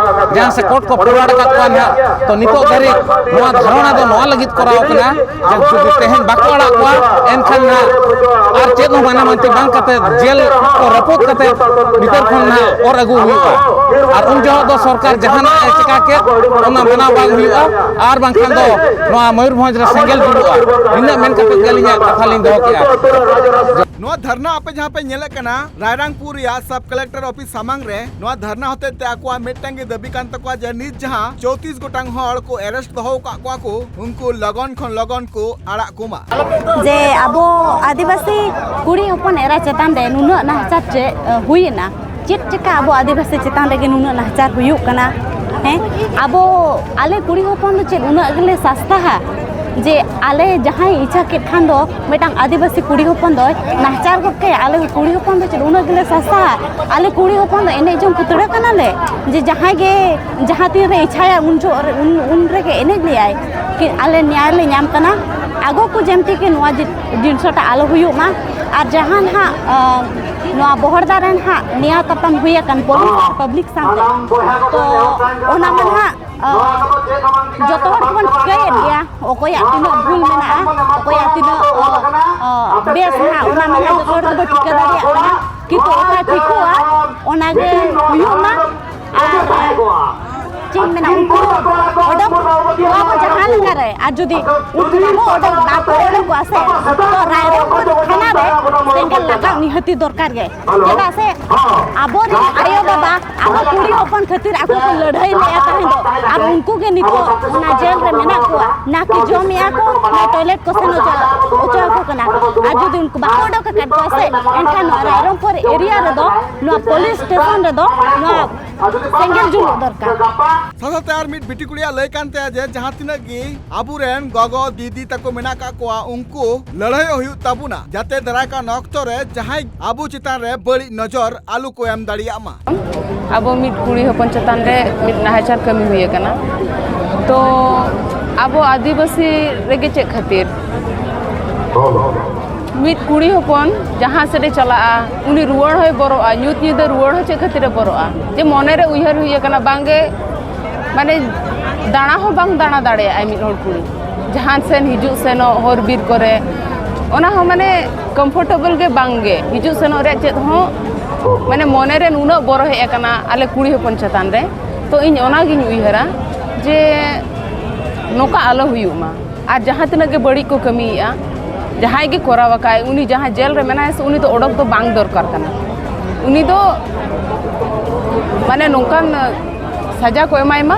ᱡᱟᱦᱟᱸ ᱥᱮ ᱠᱳᱨᱴ ᱠᱚ ᱯᱷᱚᱨᱣᱟᱨᱰ ᱟᱠᱟᱫ ᱠᱚᱣᱟ ᱱᱟᱦᱟᱜ᱾ ᱛᱚ ᱱᱤᱛᱚᱜ ᱫᱷᱟᱹᱨᱤᱡ ᱱᱚᱣᱟ ᱫᱷᱟᱨᱚᱱᱟ ᱫᱚ ᱱᱚᱣᱟ ᱞᱟᱹᱜᱤᱫ ᱠᱚᱨᱟᱣ ᱠᱟᱱᱟ ᱡᱮ ᱡᱩᱫᱤ ᱛᱮᱦᱮᱧ ᱵᱟᱠᱚ ᱟᱲᱟᱜ ᱠᱚᱣᱟ, ᱮᱱᱠᱷᱟᱱ ᱱᱟᱦᱟᱜ ᱟᱨ ᱪᱮᱫ ᱦᱚᱸ ᱢᱟᱱᱟ ᱢᱟᱹᱱᱛᱤ ᱵᱟᱝ ᱠᱟᱛᱮ ᱡᱮᱞ ᱠᱚ ᱨᱟᱹᱯᱩᱫ ᱠᱟᱛᱮ ᱵᱷᱤᱛᱟᱹᱨ ᱠᱷᱚᱱ ᱱᱟᱦᱟᱜ ᱚᱨ ᱟᱹᱜᱩ ᱦᱩᱭᱩᱜᱼᱟ᱾ ᱟᱨ ᱩᱱ ᱡᱚᱦᱚᱜ ᱫᱚ ᱥᱚᱨᱠᱟᱨ ᱡᱟᱦᱟᱱᱟᱜ ᱮ ᱪᱮᱠᱟ ᱠᱮᱫ, ᱚᱱᱟ ᱢᱟᱱᱟᱣ ᱵᱟᱝ ᱦᱩᱭᱩᱜᱼᱟ, ᱟᱨ ᱵᱟᱝᱠᱷᱟᱱ ᱫᱚ ᱱᱚᱣᱟ ᱢᱚᱭᱩᱨᱵᱷᱚᱸᱡᱽ ᱨᱮ ᱥᱮᱸᱜᱮᱞ ᱡᱩᱞᱩᱜᱼᱟ᱾ ᱱᱤᱱᱟᱹᱜ ᱢᱮᱱ ᱠᱟᱛᱮ ᱜᱮ ᱟᱹᱞᱤᱧᱟᱜ ᱠᱟᱛᱷᱟ ᱞᱤᱧ ᱫᱚᱦᱚ ᱠᱮᱫᱼᱟ᱾ ᱱᱚᱣᱟ ᱫᱷᱟᱨᱱᱟ ᱟᱯᱮ ᱡᱟᱦᱟᱸ ᱯᱮ ᱧᱮᱞᱮᱫ ᱠᱟᱱᱟ ᱨᱟᱭᱨᱟᱝᱯᱩᱨ ᱨᱮᱭᱟᱜ ᱥᱟᱵ ᱠᱟᱞᱮᱠᱴᱚᱨ ᱚᱯᱷᱤᱥ ᱥᱟᱢᱟᱝ ᱨᱮ, ᱱᱚᱣᱟ ᱫᱷᱟᱨᱱᱟ ᱦᱚᱛᱮᱡ ᱛᱮ ᱟᱠᱚᱣᱟᱜ ᱢᱤᱫᱴᱟᱝ ᱜᱮ ᱫᱟᱹᱵᱤ ᱠᱟᱱ ᱛᱟᱠᱚᱣᱟ ᱡᱮ ᱱᱤᱛ ᱡᱟᱦᱟᱸ ᱪᱳᱛᱨᱤᱥ ᱜᱚᱴᱟᱝ ᱦᱚᱲ ᱠᱚ ᱮᱨᱮᱥᱴ ᱫᱚᱦᱚ ᱟᱠᱟᱫ ᱠᱚᱣᱟ ᱠᱚ, ᱩᱱᱠᱩ ᱞᱚᱜᱚᱱ ᱠᱷᱚᱱ ᱞᱚᱜᱚᱱ ᱠᱚ ᱟᱲᱟᱜ ᱠᱚᱢᱟ᱾ ᱡᱮ ᱟᱵᱚ ᱟᱹᱫᱤᱵᱟᱹᱥᱤ ᱠᱩᱲᱤ ᱦᱚᱯᱚᱱ ᱮᱨᱟ ᱪᱮᱛᱟᱱ ᱨᱮ ᱱᱩᱱᱟᱹᱜ ᱱᱟᱦᱟᱪᱟᱨ ᱪᱮᱫ, ᱮ, ᱦᱩᱭᱮᱱᱟ? ᱪᱮᱫ ᱪᱮᱠᱟ ᱟᱵᱚ ᱟᱹᱫᱤᱵᱟᱹᱥᱤ ᱪᱮᱛᱟᱱ ᱨᱮᱜᱮ ᱱᱩᱱᱟᱹᱜ ᱱᱟᱦᱟᱪᱟᱨ ᱦᱩᱭᱩᱜ ᱠᱟᱱᱟ? ᱦᱮᱸ, ᱟᱵᱚ, ᱟᱞᱮ ᱠᱩᱲᱤ ᱦᱚᱯᱚᱱ ᱫᱚ ᱪᱮᱫ ᱩᱱᱟᱹᱜ ᱜᱮᱞᱮ ᱥᱟᱥᱛᱟᱦᱟ? ᱡᱮ ᱟᱞᱮ ᱡᱟᱦᱟᱸᱭ ᱤᱪᱪᱷᱟ ᱠᱮᱫ ᱠᱷᱟᱱ ᱫᱚ ᱢᱤᱫᱴᱟᱝ ᱟᱹᱫᱤᱵᱟᱹᱥᱤ ᱠᱩᱲᱤ ᱦᱚᱯᱚᱱ ᱫᱚᱭ ᱱᱟᱦᱟᱪᱟᱨ ᱜᱚᱫ ᱠᱟᱭᱟ᱾ ᱟᱞᱮ ᱠᱩᱲᱤ ᱦᱚᱯᱚᱱ ᱫᱚ ᱪᱮᱫ ᱩᱱᱟᱹᱜ ᱜᱮᱞᱮ ᱥᱟᱥᱟ? ᱟᱞᱮ ᱠᱩᱲᱤ ᱦᱚᱯᱚᱱ ᱫᱚ ᱮᱱᱮᱡ ᱡᱚᱝ ᱯᱩᱛᱲᱟᱹ ᱠᱟᱱᱟᱞᱮ? ᱡᱮ ᱡᱟᱦᱟᱸᱭ ᱜᱮ ᱡᱟᱦᱟᱸ ᱛᱤᱱ ᱨᱮ ᱤᱪᱪᱷᱟᱭᱟ ᱩᱱ ᱡᱚᱦᱚᱜ ᱨᱮ, ᱩᱱ, ᱩᱱ ᱨᱮᱜᱮ ᱮᱱᱮᱡ ᱞᱮᱭᱟᱭ? ᱠᱤ ᱟᱞᱮ ᱱᱮᱭᱟᱭ ᱞᱮ ᱧᱟᱢ ᱠᱟᱱᱟ? ᱟᱜᱚ ᱠᱚ ᱡᱮᱢᱛᱤ ᱠᱤ ᱱᱚᱣᱟ ᱡᱤ-, ᱡᱤᱱᱤᱥᱴᱟ ᱟᱞᱚ ᱦᱩᱭᱩᱜ ᱢᱟ᱾ ᱟᱨ ᱡᱟᱦᱟᱸ ᱱᱟᱦᱟᱜ, ᱟᱸ, ᱱᱚᱣᱟ ᱵᱚᱦᱚᱲᱫᱟ ᱨᱮᱱ ᱦᱟᱸᱜ ᱱᱮᱭᱟᱣ ᱛᱟᱯᱟᱢ ᱦᱩᱭ ᱟᱠᱟᱱ ᱯᱩᱞᱤᱥ ᱟᱨ ᱯᱟᱵᱽᱞᱤᱠ ᱥᱟᱶᱛᱮ, ᱛᱚ ᱚᱱᱟ ᱢᱟ ᱱᱟᱦᱟᱜ ᱟᱸ, ᱡᱚᱛᱚ ᱦᱚᱲ ᱜᱮᱵᱚᱱ ᱴᱷᱤᱠᱟᱹᱭᱮᱫ ᱜᱮᱭᱟ, ᱚᱠᱚᱭᱟᱜ ᱛᱤᱱᱟᱹᱜ ᱵᱷᱩᱞ ᱢᱮᱱᱟᱜᱼᱟ, ᱚᱠᱚᱭᱟᱜ ᱛᱤᱱᱟᱹᱜ, ᱟᱸ, ᱟᱸ, ᱵᱮᱥ ᱢᱮᱱᱟᱜᱼᱟ, ᱚᱱᱟ ᱢᱟ ᱱᱟᱦᱟᱜ ᱡᱚᱛᱚ ᱦᱚᱲ ᱜᱮᱵᱚᱱ ᱴᱷᱤᱠᱟᱹ ᱫᱟᱲᱮᱭᱟᱜ ᱠᱟᱱᱟ᱾ ᱠᱤᱱᱛᱩ ᱚᱠᱟ ᱴᱷᱤᱠᱚᱜᱼᱟ, ᱚᱱᱟᱜᱮ ᱦᱩᱭᱩᱜ ᱢᱟ᱾ ᱟᱨ ᱪᱮᱫ ᱤᱧ ᱢᱮᱱᱟ, ᱩᱱᱠᱩ ᱚᱰᱚᱠ ᱠᱚᱣᱟ ᱠᱚ ᱡᱟᱦᱟᱸ ᱞᱮᱠᱟ ᱨᱮ, ᱟᱨ ᱡᱩᱫᱤ ᱩᱱᱠᱩ ᱵᱟᱠᱚ ᱚᱰᱚᱠ, ᱵᱟᱠᱚ ᱚᱰᱚᱠᱚᱜᱼᱟ ᱥᱮ, ᱛᱚ ᱨᱟᱭᱨᱚᱝᱯᱩᱨ ᱛᱷᱟᱱᱟ ᱨᱮ ᱥᱮᱸᱜᱮᱞ ᱞᱟᱜᱟᱣ ᱱᱤᱦᱟᱹᱛᱤ ᱫᱚᱨᱠᱟᱨ ᱜᱮ᱾ ᱪᱮᱫᱟᱜ ᱥᱮ ᱟᱵᱚᱨᱮᱱ ᱟᱭᱳ ᱵᱟᱵᱟ ᱟᱵᱚ ᱠᱩᱲᱤ ᱦᱚᱯᱚᱱ ᱠᱷᱟᱹᱛᱤᱨ ᱟᱠᱚ ᱠᱚ ᱞᱟᱹᱲᱦᱟᱹᱭ ᱞᱮᱫᱼᱟ ᱛᱟᱦᱮᱸ ᱫᱚ, ᱟᱨ ᱩᱱᱠᱩ ᱜᱮ ᱱᱤᱛᱚᱜ ᱚᱱᱟ ᱡᱮᱞ ᱨᱮ ᱢᱮᱱᱟᱜ ᱠᱚᱣᱟ᱾ ᱱᱟ ᱠᱤ ᱡᱚᱢᱮᱜᱼᱟ ᱠᱚ, ᱱᱟ ᱴᱚᱭᱞᱮᱴ ᱠᱚ ᱥᱮᱱ ᱦᱚᱪᱚ, ᱦᱚᱪᱚ ᱟᱠᱚ ᱠᱟᱱᱟ᱾ ᱟᱨ ᱡᱩᱫᱤ ᱩᱱᱠᱩ ᱵᱟᱠᱚ ᱚᱰᱚᱠ ᱟᱠᱟᱫ ᱠᱚᱣᱟ ᱥᱮ, ᱮᱱᱠᱷᱟᱱ ᱱᱚᱣᱟ ᱨᱟᱭᱨᱚᱝᱯᱩᱨ ᱮᱨᱤᱭᱟ ᱨᱮᱫᱚ, ᱱᱚᱣᱟ ᱯᱩᱞᱤᱥ ᱥᱴᱮᱥᱚᱱ ᱨᱮᱫᱚ ᱱᱚᱣᱟ ᱥᱮᱸᱜᱮᱞ ᱡᱩᱞᱩᱜ ᱫᱚᱨᱠᱟᱨ᱾ ᱥᱟᱶᱛᱮ ᱟᱨ ᱢᱤᱫ ᱵᱤᱴᱤ ᱠᱩᱲᱤᱭᱟᱜ ᱞᱟᱹᱭ ᱠᱟᱱ ᱛᱟᱭᱟ ᱡᱮ ᱡᱟᱦᱟᱸ ᱛᱤᱱᱟᱹᱜ ᱜᱮ ᱟᱵᱚᱨᱮᱱ ᱜᱚᱜᱚ ᱫᱤᱫᱤ ᱛᱟᱠᱚ ᱢᱮᱱᱟᱜ ᱠᱟᱜ ᱠᱚᱣᱟ, ᱩᱱᱠᱩ ᱞᱟᱹᱲᱦᱟᱹᱭᱚᱜ ᱦᱩᱭᱩᱜ ᱛᱟᱵᱚᱱᱟ, ᱡᱟᱛᱮ ᱫᱟᱨᱟᱭ ᱠᱟᱱ ᱚᱠᱛᱚ ᱨᱮ ᱡᱟᱦᱟᱸᱭ ᱟᱵᱚ ᱪᱮᱛᱟᱱ ᱨᱮ ᱵᱟᱹᱲᱤᱡ ᱱᱚᱡᱚᱨ ᱟᱞᱚ ᱠᱚ ᱮᱢ ᱫᱟᱲᱮᱭᱟᱜ ᱢᱟ᱾ ᱟᱵᱚ ᱢᱤᱫ ᱠᱩᱲᱤ ᱦᱚᱯᱚᱱ ᱪᱮᱛᱟᱱ ᱨᱮ ᱢᱤᱫ ᱱᱟᱦᱟᱪᱟᱨ ᱠᱟᱹᱢᱤ ᱦᱩᱭ ᱟᱠᱟᱱᱟ᱾ ᱛᱚ ᱟᱵᱚ ᱟᱹᱫᱤᱵᱟᱹᱥᱤ ᱨᱮᱜᱮ ᱪᱮᱫ ᱠᱷᱟᱹᱛᱤᱨ ᱢᱤᱫ ᱠᱩᱲᱤ ᱦᱚᱯᱚᱱ ᱡᱟᱦᱟᱸ ᱥᱮᱫ ᱮ ᱪᱟᱞᱟᱜᱼᱟ, ᱩᱱᱤ ᱨᱩᱣᱟᱹᱲ ᱦᱚᱸᱭ ᱵᱚᱨᱚᱜᱼᱟ, ᱧᱩᱛ ᱧᱤᱫᱟᱹ ᱨᱩᱣᱟᱹᱲ ᱦᱚᱸ ᱪᱮᱫ ᱠᱷᱟᱹᱛᱤᱨ ᱮ ᱵᱚᱨᱚᱜᱼᱟ? ᱡᱮ ᱢᱚᱱᱮᱨᱮ ᱩᱭᱦᱟᱹᱨ ᱦᱩᱭ ᱟᱠᱟᱱᱟ, ᱵᱟᱝᱜᱮ ᱢᱟᱱᱮ ᱫᱟᱬᱟ ᱦᱚᱸ ᱵᱟᱝ ᱫᱟᱬᱟ ᱫᱟᱲᱮᱭᱟᱜᱼᱟᱭ ᱢᱤᱫ ᱦᱚᱲ ᱠᱩᱲᱤ᱾ ᱡᱟᱦᱟᱸ ᱥᱮᱱ ᱦᱤᱡᱩᱜ ᱥᱮᱱᱚᱜ ᱦᱚᱨ ᱵᱤᱨ ᱠᱚᱨᱮ, ᱚᱱᱟ ᱦᱚᱸ ᱢᱟᱱᱮ ᱠᱚᱢᱯᱷᱚᱨᱴᱮᱵᱚᱞ ᱜᱮ ᱵᱟᱝ ᱜᱮ, ᱦᱤᱡᱩᱜ ᱥᱮᱱᱚᱜ ᱨᱮᱭᱟᱜ ᱪᱮᱫ ᱦᱚᱸ ᱢᱟᱱᱮ ᱢᱚᱱᱮᱨᱮ ᱱᱩᱱᱟᱹᱜ ᱵᱚᱨᱚ ᱦᱮᱡ ᱟᱠᱟᱱᱟ ᱟᱞᱮ ᱠᱩᱲᱤ ᱦᱚᱯᱚᱱ ᱪᱮᱛᱟᱱ ᱨᱮ᱾ ᱛᱚ ᱤᱧ ᱚᱱᱟᱜᱤᱧ ᱩᱭᱦᱟᱹᱨᱟ ᱡᱮ ᱱᱚᱝᱠᱟ ᱟᱞᱚ ᱦᱩᱭᱩᱜ ᱢᱟ᱾ ᱟᱨ ᱡᱟᱦᱟᱸ ᱛᱤᱱᱟᱹᱜ ᱜᱮ ᱵᱟᱹᱲᱤᱡ ᱠᱚ ᱠᱟᱹᱢᱤᱭᱮᱫᱼᱟ, ᱡᱟᱦᱟᱸᱭ ᱜᱮ ᱠᱚᱨᱟᱣ ᱟᱠᱟᱫ, ᱩᱱᱤ ᱡᱟᱦᱟᱸ ᱡᱮᱞ ᱨᱮ ᱢᱮᱱᱟᱭᱟ ᱥᱮ, ᱩᱱᱤ ᱫᱚ ᱚᱰᱚᱠ ᱫᱚ ᱵᱟᱝ ᱫᱚᱨᱠᱟᱨ ᱠᱟᱱᱟ᱾ ᱩᱱᱤ ᱫᱚ ᱢᱟᱱᱮ ᱱᱚᱝᱠᱟᱱ ᱥᱟᱡᱟ ᱠᱚ ᱮᱢᱟᱭ ᱢᱟ,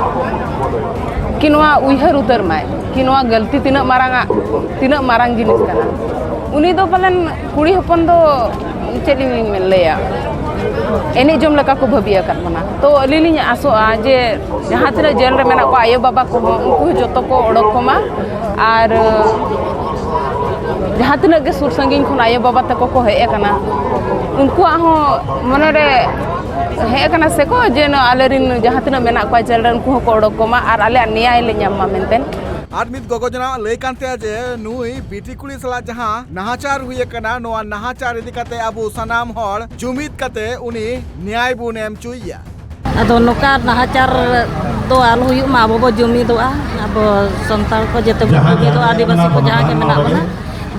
ᱠᱤ ᱱᱚᱣᱟ ᱩᱭᱦᱟᱹᱨ ᱩᱛᱟᱹᱨ ᱢᱟᱭ, ᱠᱤ ᱱᱚᱣᱟ ᱜᱟᱹᱞᱛᱤ ᱛᱤᱱᱟᱹᱜ ᱢᱟᱨᱟᱝ ᱟᱜ, ᱛᱤᱱᱟᱹᱜ ᱢᱟᱨᱟᱝ ᱡᱤᱱᱤᱥ ᱠᱟᱱᱟ᱾ ᱩᱱᱤ ᱫᱚ ᱯᱟᱞᱮᱱ ᱠᱩᱲᱤ ᱦᱚᱯᱚᱱ ᱫᱚ ᱪᱮᱫ ᱤᱧ ᱞᱟᱹᱭᱟ, ᱮᱱᱮᱡ ᱡᱚᱝ ᱞᱮᱠᱟ ᱠᱚ ᱵᱷᱟᱹᱵᱤ ᱟᱠᱟᱫ ᱵᱚᱱᱟ᱾ ᱛᱚ ᱟᱹᱞᱤᱧ ᱞᱤᱧ ᱟᱥᱚᱜᱼᱟ ᱡᱮ ᱡᱟᱦᱟᱸ ᱛᱤᱱᱟᱹᱜ ᱡᱮᱞ ᱨᱮ ᱢᱮᱱᱟᱜ ᱠᱚᱣᱟ ᱟᱭᱳᱼᱵᱟᱵᱟ ᱠᱚᱦᱚᱸ, ᱩᱱᱠᱩ ᱦᱚᱸ ᱡᱚᱛᱚ ᱠᱚ ᱚᱰᱚᱠ ᱠᱚᱢᱟ᱾ ᱟᱨ ᱡᱟᱦᱟᱸ ᱛᱤᱱᱟᱹᱜ ᱜᱮ ᱥᱩᱨ ᱥᱟᱺᱜᱤᱧ ᱠᱷᱚᱱ ᱟᱭᱳᱼᱵᱟᱵᱟ ᱛᱟᱠᱚ ᱠᱚ ᱦᱮᱡ ᱟᱠᱟᱱᱟ, ᱩᱱᱠᱩᱣᱟᱜ ᱦᱚᱸ ᱢᱚᱱᱮᱨᱮ ᱦᱮᱡ ᱟᱠᱟᱱᱟ ᱥᱮᱠᱚ ᱡᱮ ᱱᱚᱣᱟ ᱟᱞᱮᱨᱮᱱ ᱡᱟᱦᱟᱸ ᱛᱤᱱᱟᱹᱜ ᱢᱮᱱᱟᱜ ᱠᱚᱣᱟ ᱡᱮᱞ ᱨᱮ, ᱩᱱᱠᱩ ᱦᱚᱸᱠᱚ ᱚᱰᱚᱠ ᱠᱚᱢᱟ ᱟᱨ ᱟᱞᱮᱭᱟᱜ ᱱᱮᱭᱟᱭ ᱞᱮ ᱧᱟᱢ ᱢᱟ ᱢᱮᱱᱛᱮ᱾ ᱟᱨ ᱢᱤᱫ ᱜᱚᱜᱚ ᱡᱚᱱᱟᱣᱟᱜ ᱞᱟᱹᱭ ᱠᱟᱱ ᱛᱟᱭᱟ ᱡᱮ ᱱᱩᱭ ᱵᱤᱴᱤ ᱠᱩᱲᱤ ᱥᱟᱞᱟᱜ ᱡᱟᱦᱟᱸ ᱱᱟᱦᱟᱪᱟᱨ ᱦᱩᱭ ᱟᱠᱟᱱᱟ, ᱱᱚᱣᱟ ᱱᱟᱦᱟᱪᱟᱨ ᱤᱫᱤ ᱠᱟᱛᱮ ᱟᱵᱚ ᱥᱟᱱᱟᱢ ᱦᱚᱲ ᱡᱩᱢᱤᱫ ᱠᱟᱛᱮ ᱩᱱᱤ ᱱᱮᱭᱟᱭ ᱵᱚᱱ ᱮᱢ ᱦᱚᱪᱚᱭᱮᱭᱟ᱾ ᱟᱫᱚ ᱱᱚᱝᱠᱟ ᱱᱟᱦᱟᱪᱟᱨ ᱫᱚ ᱟᱞᱚ ᱦᱩᱭᱩᱜ ᱢᱟ, ᱟᱵᱚ ᱵᱚ ᱡᱩᱢᱤᱫᱚᱜᱼᱟ, ᱟᱵᱚ ᱥᱟᱱᱛᱟᱲ ᱠᱚ ᱡᱮᱛᱮ ᱵᱚᱱ ᱡᱩᱢᱤᱫᱚᱜᱼᱟ, ᱟᱹᱫᱤᱵᱟᱹᱥᱤ ᱠᱚ ᱡᱟᱦᱟᱸ ᱜᱮ ᱢᱮᱱᱟᱜ ᱵᱚᱱᱟ,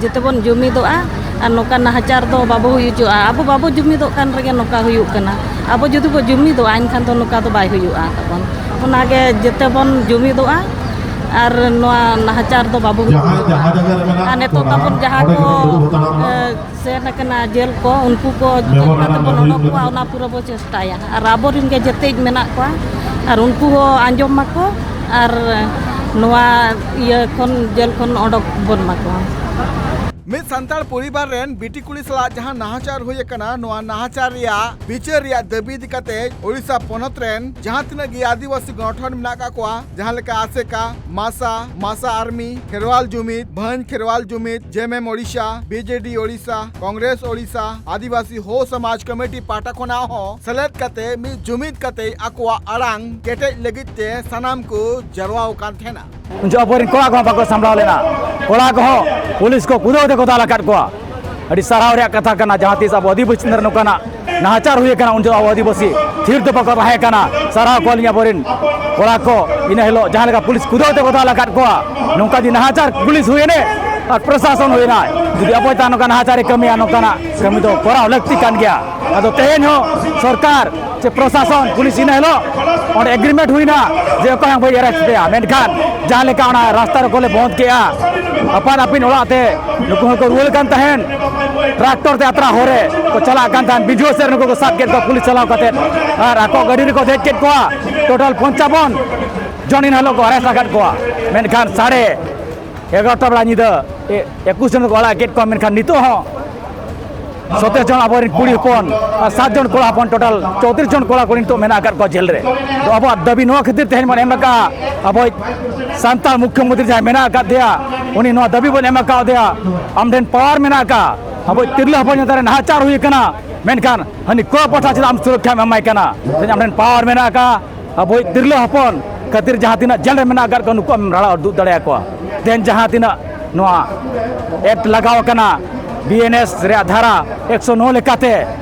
ᱡᱮᱛᱮ ᱵᱚᱱ ᱡᱩᱢᱤᱫᱚᱜᱼᱟ᱾ ᱟᱨ ᱱᱚᱝᱠᱟ ᱱᱟᱦᱟᱪᱟᱨ ᱫᱚ ᱵᱟᱵᱚ ᱦᱩᱭ ᱦᱚᱪᱚᱜᱼᱟ᱾ ᱟᱵᱚ ᱵᱟᱵᱚ ᱡᱩᱢᱤᱫᱚᱜ ᱠᱟᱱ ᱨᱮᱜᱮ ᱱᱚᱝᱠᱟ ᱦᱩᱭᱩᱜ ᱠᱟᱱᱟ᱾ ᱟᱵᱚ ᱡᱩᱫᱤ ᱵᱚ ᱡᱩᱢᱤᱫᱚᱜᱼᱟ, ᱮᱱᱠᱷᱟᱱ ᱫᱚ ᱱᱚᱝᱠᱟ ᱫᱚ ᱵᱟᱭ ᱦᱩᱭᱩᱜᱼᱟ ᱛᱟᱵᱚᱱ᱾ ᱚᱱᱟᱜᱮ ᱡᱮᱛᱮ ᱵᱚᱱ ᱡᱩᱢᱤᱫᱚᱜᱼᱟ ᱟᱨ ᱱᱚᱣᱟ ᱱᱟᱦᱟᱪᱟᱨ ᱫᱚ ᱵᱟᱵᱚ ᱦᱩᱭ ᱦᱚᱪᱚᱜᱼᱟ᱾ ᱟᱨ ᱱᱤᱛᱚᱜ ᱛᱟᱵᱚᱱ ᱡᱟᱦᱟᱸ ᱠᱚ, ᱮ, ᱥᱮᱱ ᱟᱠᱟᱱᱟ ᱡᱮᱞ ᱠᱚ, ᱩᱱᱠᱩ ᱠᱚ ᱪᱮᱫ ᱞᱮᱠᱟ ᱛᱮᱵᱚᱱ ᱚᱰᱚᱠ ᱠᱚᱣᱟ, ᱚᱱᱟ ᱯᱩᱨᱟᱹ ᱵᱚ ᱪᱮᱥᱴᱟᱭᱟ᱾ ᱟᱨ ᱟᱵᱚᱨᱮᱱ ᱜᱮ ᱡᱮᱛᱮᱡ ᱢᱮᱱᱟᱜ ᱠᱚᱣᱟ, ᱟᱨ ᱩᱱᱠᱩ ᱦᱚᱸ ᱟᱸᱡᱚᱢ ᱢᱟᱠᱚ, ᱟᱨ ᱱᱚᱣᱟ ᱤᱭᱟᱹ ᱠᱷᱚᱱ, ᱡᱮᱞ ᱠᱷᱚᱱ ᱚᱰᱚᱠ ᱵᱚᱱ ᱢᱟᱠᱚ᱾ ᱢᱤᱫ ᱥᱟᱱᱛᱟᱲ ᱯᱚᱨᱤᱵᱟᱨ ᱨᱮᱱ ᱵᱤᱴᱤ ᱠᱩᱲᱤ ᱥᱟᱞᱟᱜ ᱡᱟᱦᱟᱸ ᱱᱟᱦᱟᱪᱟᱨ ᱦᱩᱭ ᱟᱠᱟᱱᱟ, ᱱᱚᱣᱟ ᱱᱟᱦᱟᱪᱟᱨ ᱨᱮᱭᱟᱜ ᱵᱤᱪᱟᱹᱨ ᱨᱮᱭᱟᱜ ᱫᱟᱹᱵᱤ ᱤᱫᱤ ᱠᱟᱛᱮ ᱳᱰᱤᱥᱟ ᱯᱚᱱᱚᱛ ᱨᱮᱱ ᱡᱟᱦᱟᱸ ᱛᱤᱱᱟᱹᱜ ᱜᱮ ᱟᱹᱫᱤᱵᱟᱹᱥᱤ ᱜᱚᱴᱷᱚᱱ ᱢᱮᱱᱟᱜ ᱟᱠᱟᱫ ᱠᱚᱣᱟ, ᱡᱟᱦᱟᱸ ᱞᱮᱠᱟ ᱟᱥᱮᱠᱟ, ᱢᱟᱥᱟ, ᱢᱟᱥᱟ ᱟᱨᱢᱤ, ᱠᱷᱮᱨᱣᱟᱞ ᱡᱩᱢᱤᱫ, ᱵᱷᱟᱹᱧ ᱠᱷᱮᱨᱣᱟᱞ ᱡᱩᱢᱤᱫ, ᱡᱮᱢᱮᱢ ᱳᱰᱤᱥᱟ, ᱵᱤᱡᱮᱰᱤ ᱳᱰᱤᱥᱟ, ᱠᱚᱝᱜᱨᱮᱥ ᱳᱰᱤᱥᱟ, ᱟᱹᱫᱤᱵᱟᱹᱥᱤ ᱦᱳ ᱥᱚᱢᱟᱡᱽ ᱠᱚᱢᱤᱴᱤ ᱯᱟᱦᱴᱟ ᱠᱷᱚᱱᱟᱜ ᱦᱚᱸ ᱥᱮᱞᱮᱫ ᱠᱟᱛᱮ ᱢᱤᱫ ᱡᱩᱢᱤᱫ ᱠᱟᱛᱮ ᱟᱠᱚᱣᱟᱜ ᱟᱲᱟᱝ ᱠᱮᱴᱮᱡ ᱞᱟᱹᱜᱤᱫ ᱛᱮ ᱥᱟᱱᱟᱢ ᱠᱚ ᱡᱟᱨᱣᱟ ᱟᱠᱟᱱ ᱛᱟᱦᱮᱱᱟ᱾ ᱩᱱ ᱡᱚᱦᱚᱜ ᱟᱵᱚᱨᱮᱱ ᱠᱚᱲᱟ ᱠᱚᱦᱚᱸ ᱵᱟᱠᱚ ᱥᱟᱢᱵᱲᱟᱣ ᱞᱮᱱᱟ᱾ ᱠᱚᱲᱟ ᱠᱚᱦᱚᱸ ᱯᱩᱞᱤᱥ ᱠᱚ ᱠᱩᱫᱟᱹᱣ ᱛᱮᱠᱚ ᱫᱟᱞ ᱟᱠᱟᱫ ᱠᱚᱣᱟ᱾ ᱟᱹᱰᱤ ᱥᱟᱨᱦᱟᱣ ᱨᱮᱭᱟᱜ ᱠᱟᱛᱷᱟ ᱠᱟᱱᱟ, ᱡᱟᱦᱟᱸ ᱛᱤᱥ ᱟᱵᱚ ᱟᱹᱫᱤᱵᱟᱹᱥᱤ ᱪᱮᱛᱟᱱ ᱨᱮ ᱱᱚᱝᱠᱟᱱᱟᱜ ᱱᱟᱦᱟᱪᱟᱨ ᱦᱩᱭ ᱟᱠᱟᱱᱟ, ᱩᱱ ᱡᱚᱦᱚᱜ ᱟᱵᱚ ᱟᱹᱫᱤᱵᱟᱹᱥᱤ ᱛᱷᱤᱨ ᱫᱚ ᱵᱟᱠᱚ ᱛᱟᱦᱮᱸ ᱠᱟᱱᱟ᱾ ᱥᱟᱨᱦᱟᱣ ᱠᱚᱣᱟᱞᱤᱧ ᱟᱵᱚᱨᱮᱱ ᱠᱚᱲᱟ ᱠᱚ᱾ ᱤᱱᱟᱹ ᱦᱤᱞᱳᱜ ᱡᱟᱦᱟᱸ ᱞᱮᱠᱟ ᱯᱩᱞᱤᱥ ᱠᱩᱫᱟᱹᱣ ᱛᱮᱠᱚ ᱫᱟᱞ ᱟᱠᱟᱫ ᱠᱚᱣᱟ, ᱱᱚᱝᱠᱟ ᱡᱩᱫᱤ ᱱᱟᱦᱟᱪᱟᱨ ᱯᱩᱞᱤᱥ ᱦᱩᱭᱮᱱᱮ ᱟᱨ ᱯᱨᱚᱥᱟᱥᱚᱱ ᱦᱩᱭᱮᱱᱟ, ᱡᱩᱫᱤ ᱟᱵᱚ ᱪᱮᱛᱟᱱ ᱱᱚᱝᱠᱟ ᱱᱟᱦᱟᱪᱟᱨᱮ ᱠᱟᱹᱢᱤᱭᱟ, ᱱᱚᱝᱠᱟᱱᱟᱜ ᱠᱟᱹᱢᱤ ᱫᱚ ᱠᱚᱨᱟᱣ ᱞᱟᱹᱠᱛᱤ ᱠᱟᱱ ᱜᱮᱭᱟ᱾ ᱟᱫᱚ ᱛᱮᱦᱮᱧ ᱦᱚᱸ ᱥᱚᱨᱠᱟᱨ ᱪᱮ ᱯᱨᱚᱥᱟᱥᱚᱱ, ᱯᱩᱞᱤᱥ ᱤᱱᱟᱹ ᱦᱤᱞᱳᱜ ᱚᱸᱰᱮ ᱮᱜᱽᱨᱤᱢᱮᱱᱴ ᱦᱩᱭᱱᱟ ᱡᱮ ᱚᱠᱚᱭ ᱦᱚᱸ ᱵᱟᱹᱧ ᱟᱨᱮᱥᱴ ᱯᱮᱭᱟ, ᱢᱮᱱᱠᱷᱟᱱ ᱡᱟᱦᱟᱸ ᱞᱮᱠᱟ ᱚᱱᱟ ᱨᱟᱥᱛᱟ ᱨᱮᱠᱚ ᱞᱮ ᱵᱚᱱᱫ ᱠᱮᱜᱼᱟ, ᱟᱯᱟᱱ ᱟᱹᱯᱤᱱ ᱚᱲᱟᱜ ᱛᱮ ᱱᱩᱠᱩ ᱦᱚᱸᱠᱚ ᱨᱩᱣᱟᱹᱲ ᱠᱟᱱ ᱛᱟᱦᱮᱸᱱ, ᱴᱨᱟᱠᱴᱚᱨ ᱛᱮ ᱟᱛᱨᱟ ᱦᱚᱨ ᱨᱮ ᱠᱚ ᱪᱟᱞᱟᱜ ᱠᱟᱱ ᱛᱟᱦᱮᱸᱱ, ᱵᱤᱡᱩᱣᱟᱹ ᱥᱮᱫ ᱱᱩᱠᱩ ᱠᱚ ᱥᱟᱵ ᱠᱮᱫ ᱠᱚᱣᱟ ᱯᱩᱞᱤᱥ ᱪᱟᱞᱟᱣ ᱠᱟᱛᱮᱫ, ᱟᱨ ᱟᱠᱚ ᱜᱟᱹᱰᱤ ᱨᱮᱠᱚ ᱫᱮᱡ ᱠᱮᱫ ᱠᱚᱣᱟ᱾ ᱴᱳᱴᱟᱞ ᱯᱚᱧᱪᱟᱵᱚᱱ ᱡᱚᱱ ᱤᱱ ᱦᱤᱞᱳᱜ ᱠᱚ ᱟᱨᱮᱥᱴ ᱟᱠᱟᱫ ᱠᱚᱣᱟ, ᱢᱮᱱᱠᱷᱟᱱ ᱥᱟᱲᱮ ᱮᱜᱟᱨᱚᱴᱟ ᱵᱮᱲᱟ ᱧᱤᱫᱟᱹ ᱮ-, ᱮᱠᱩᱥ ᱡᱚᱱ ᱠᱚ ᱟᱲᱟᱜ ᱠᱮᱫ ᱠᱚᱣᱟ, ᱢᱮᱱᱠᱷᱟᱱ ᱱᱤᱛᱚᱜ ᱦᱚᱸ ᱥᱚᱛᱮᱨᱚ ᱡᱚᱱ ᱟᱵᱚᱨᱮᱱ ᱠᱩᱲᱤ ᱦᱚᱯᱚᱱ ᱟᱨ ᱥᱟᱛ ᱡᱚᱱ ᱠᱚᱲᱟ ᱦᱚᱯᱚᱱ, ᱴᱳᱴᱟᱞ ᱪᱳᱛᱨᱤᱥ ᱡᱚᱱ ᱠᱚᱲᱟ ᱠᱩᱲᱤ ᱱᱤᱛᱚᱜ ᱢᱮᱱᱟᱜ ᱟᱠᱟᱫ ᱠᱚᱣᱟ ᱡᱮᱞ ᱨᱮ᱾ ᱛᱚ ᱟᱵᱚᱣᱟᱜ ᱫᱟᱹᱵᱤ ᱱᱚᱣᱟ ᱠᱷᱟᱹᱛᱤᱨ ᱛᱮᱦᱮᱧ ᱵᱚᱱ ᱮᱢ ᱟᱠᱟᱫᱼᱟ, ᱟᱵᱚᱭᱤᱡ ᱥᱟᱱᱛᱟᱲ ᱢᱩᱠᱷᱭᱚᱢᱚᱱᱛᱨᱤ ᱡᱟᱦᱟᱸᱭ ᱢᱮᱱᱟᱜ ᱟᱠᱟᱫᱮᱭᱟ, ᱩᱱᱤ ᱱᱚᱣᱟ ᱫᱟᱹᱵᱤ ᱵᱚᱱ ᱮᱢ ᱟᱠᱟᱫᱮᱭᱟ, ᱟᱢ ᱴᱷᱮᱱ ᱯᱟᱣᱟᱨ ᱢᱮᱱᱟᱜ ᱟᱠᱟᱫᱼᱟ, ᱟᱵᱚᱭᱤᱡ ᱛᱤᱨᱞᱟᱹ ᱦᱚᱯᱚᱱ ᱪᱮᱛᱟᱱ ᱨᱮ ᱱᱟᱦᱟᱪᱟᱨ ᱦᱩᱭ ᱟᱠᱟᱱᱟ, ᱢᱮᱱᱠᱷᱟᱱ ᱦᱟᱹᱱᱤ ᱠᱚᱲᱟ ᱯᱟᱦᱴᱟ ᱪᱮᱫᱟᱜ ᱟᱢ ᱥᱩᱨᱚᱠᱠᱷᱟᱢ ᱮᱢᱟᱭ ᱠᱟᱱᱟ? ᱛᱮᱦᱮᱧ ᱟᱢ ᱴᱷᱮᱱ ᱯᱟᱣᱟᱨ ᱢᱮᱱᱟᱜ ᱟᱠᱟᱫᱼᱟ, ᱟᱵᱚᱭᱤᱡ ᱛᱤᱨᱞᱟᱹ ᱦᱚᱯᱚᱱ ᱠᱷᱟᱹᱛᱤᱨ ᱡᱟᱦᱟᱸ ᱛᱤᱱᱟᱹᱜ ᱡᱮᱞ ᱨᱮ ᱢᱮᱱᱟᱜ ᱟᱠᱟᱫ ᱠᱚᱣᱟ, ᱱᱩᱠᱩ ᱟᱢ ᱨᱟᱲᱟ ᱩᱫᱩᱜ ᱫᱟᱲᱮᱭᱟᱠᱚᱣᱟ᱾ ᱛᱮᱦᱮᱧ ᱡᱟᱦᱟᱸ ᱛᱤᱱᱟᱹᱜ ᱱᱚᱣᱟ ᱮᱠᱴ ᱞᱟᱜᱟᱣ ᱟᱠᱟᱱᱟ, ᱵᱤ ᱮᱱ ᱮᱥ ᱨᱮᱭᱟᱜ ᱫᱷᱟᱨᱟ ᱮᱠᱥᱚ ᱱᱚ ᱞᱮᱠᱟᱛᱮ,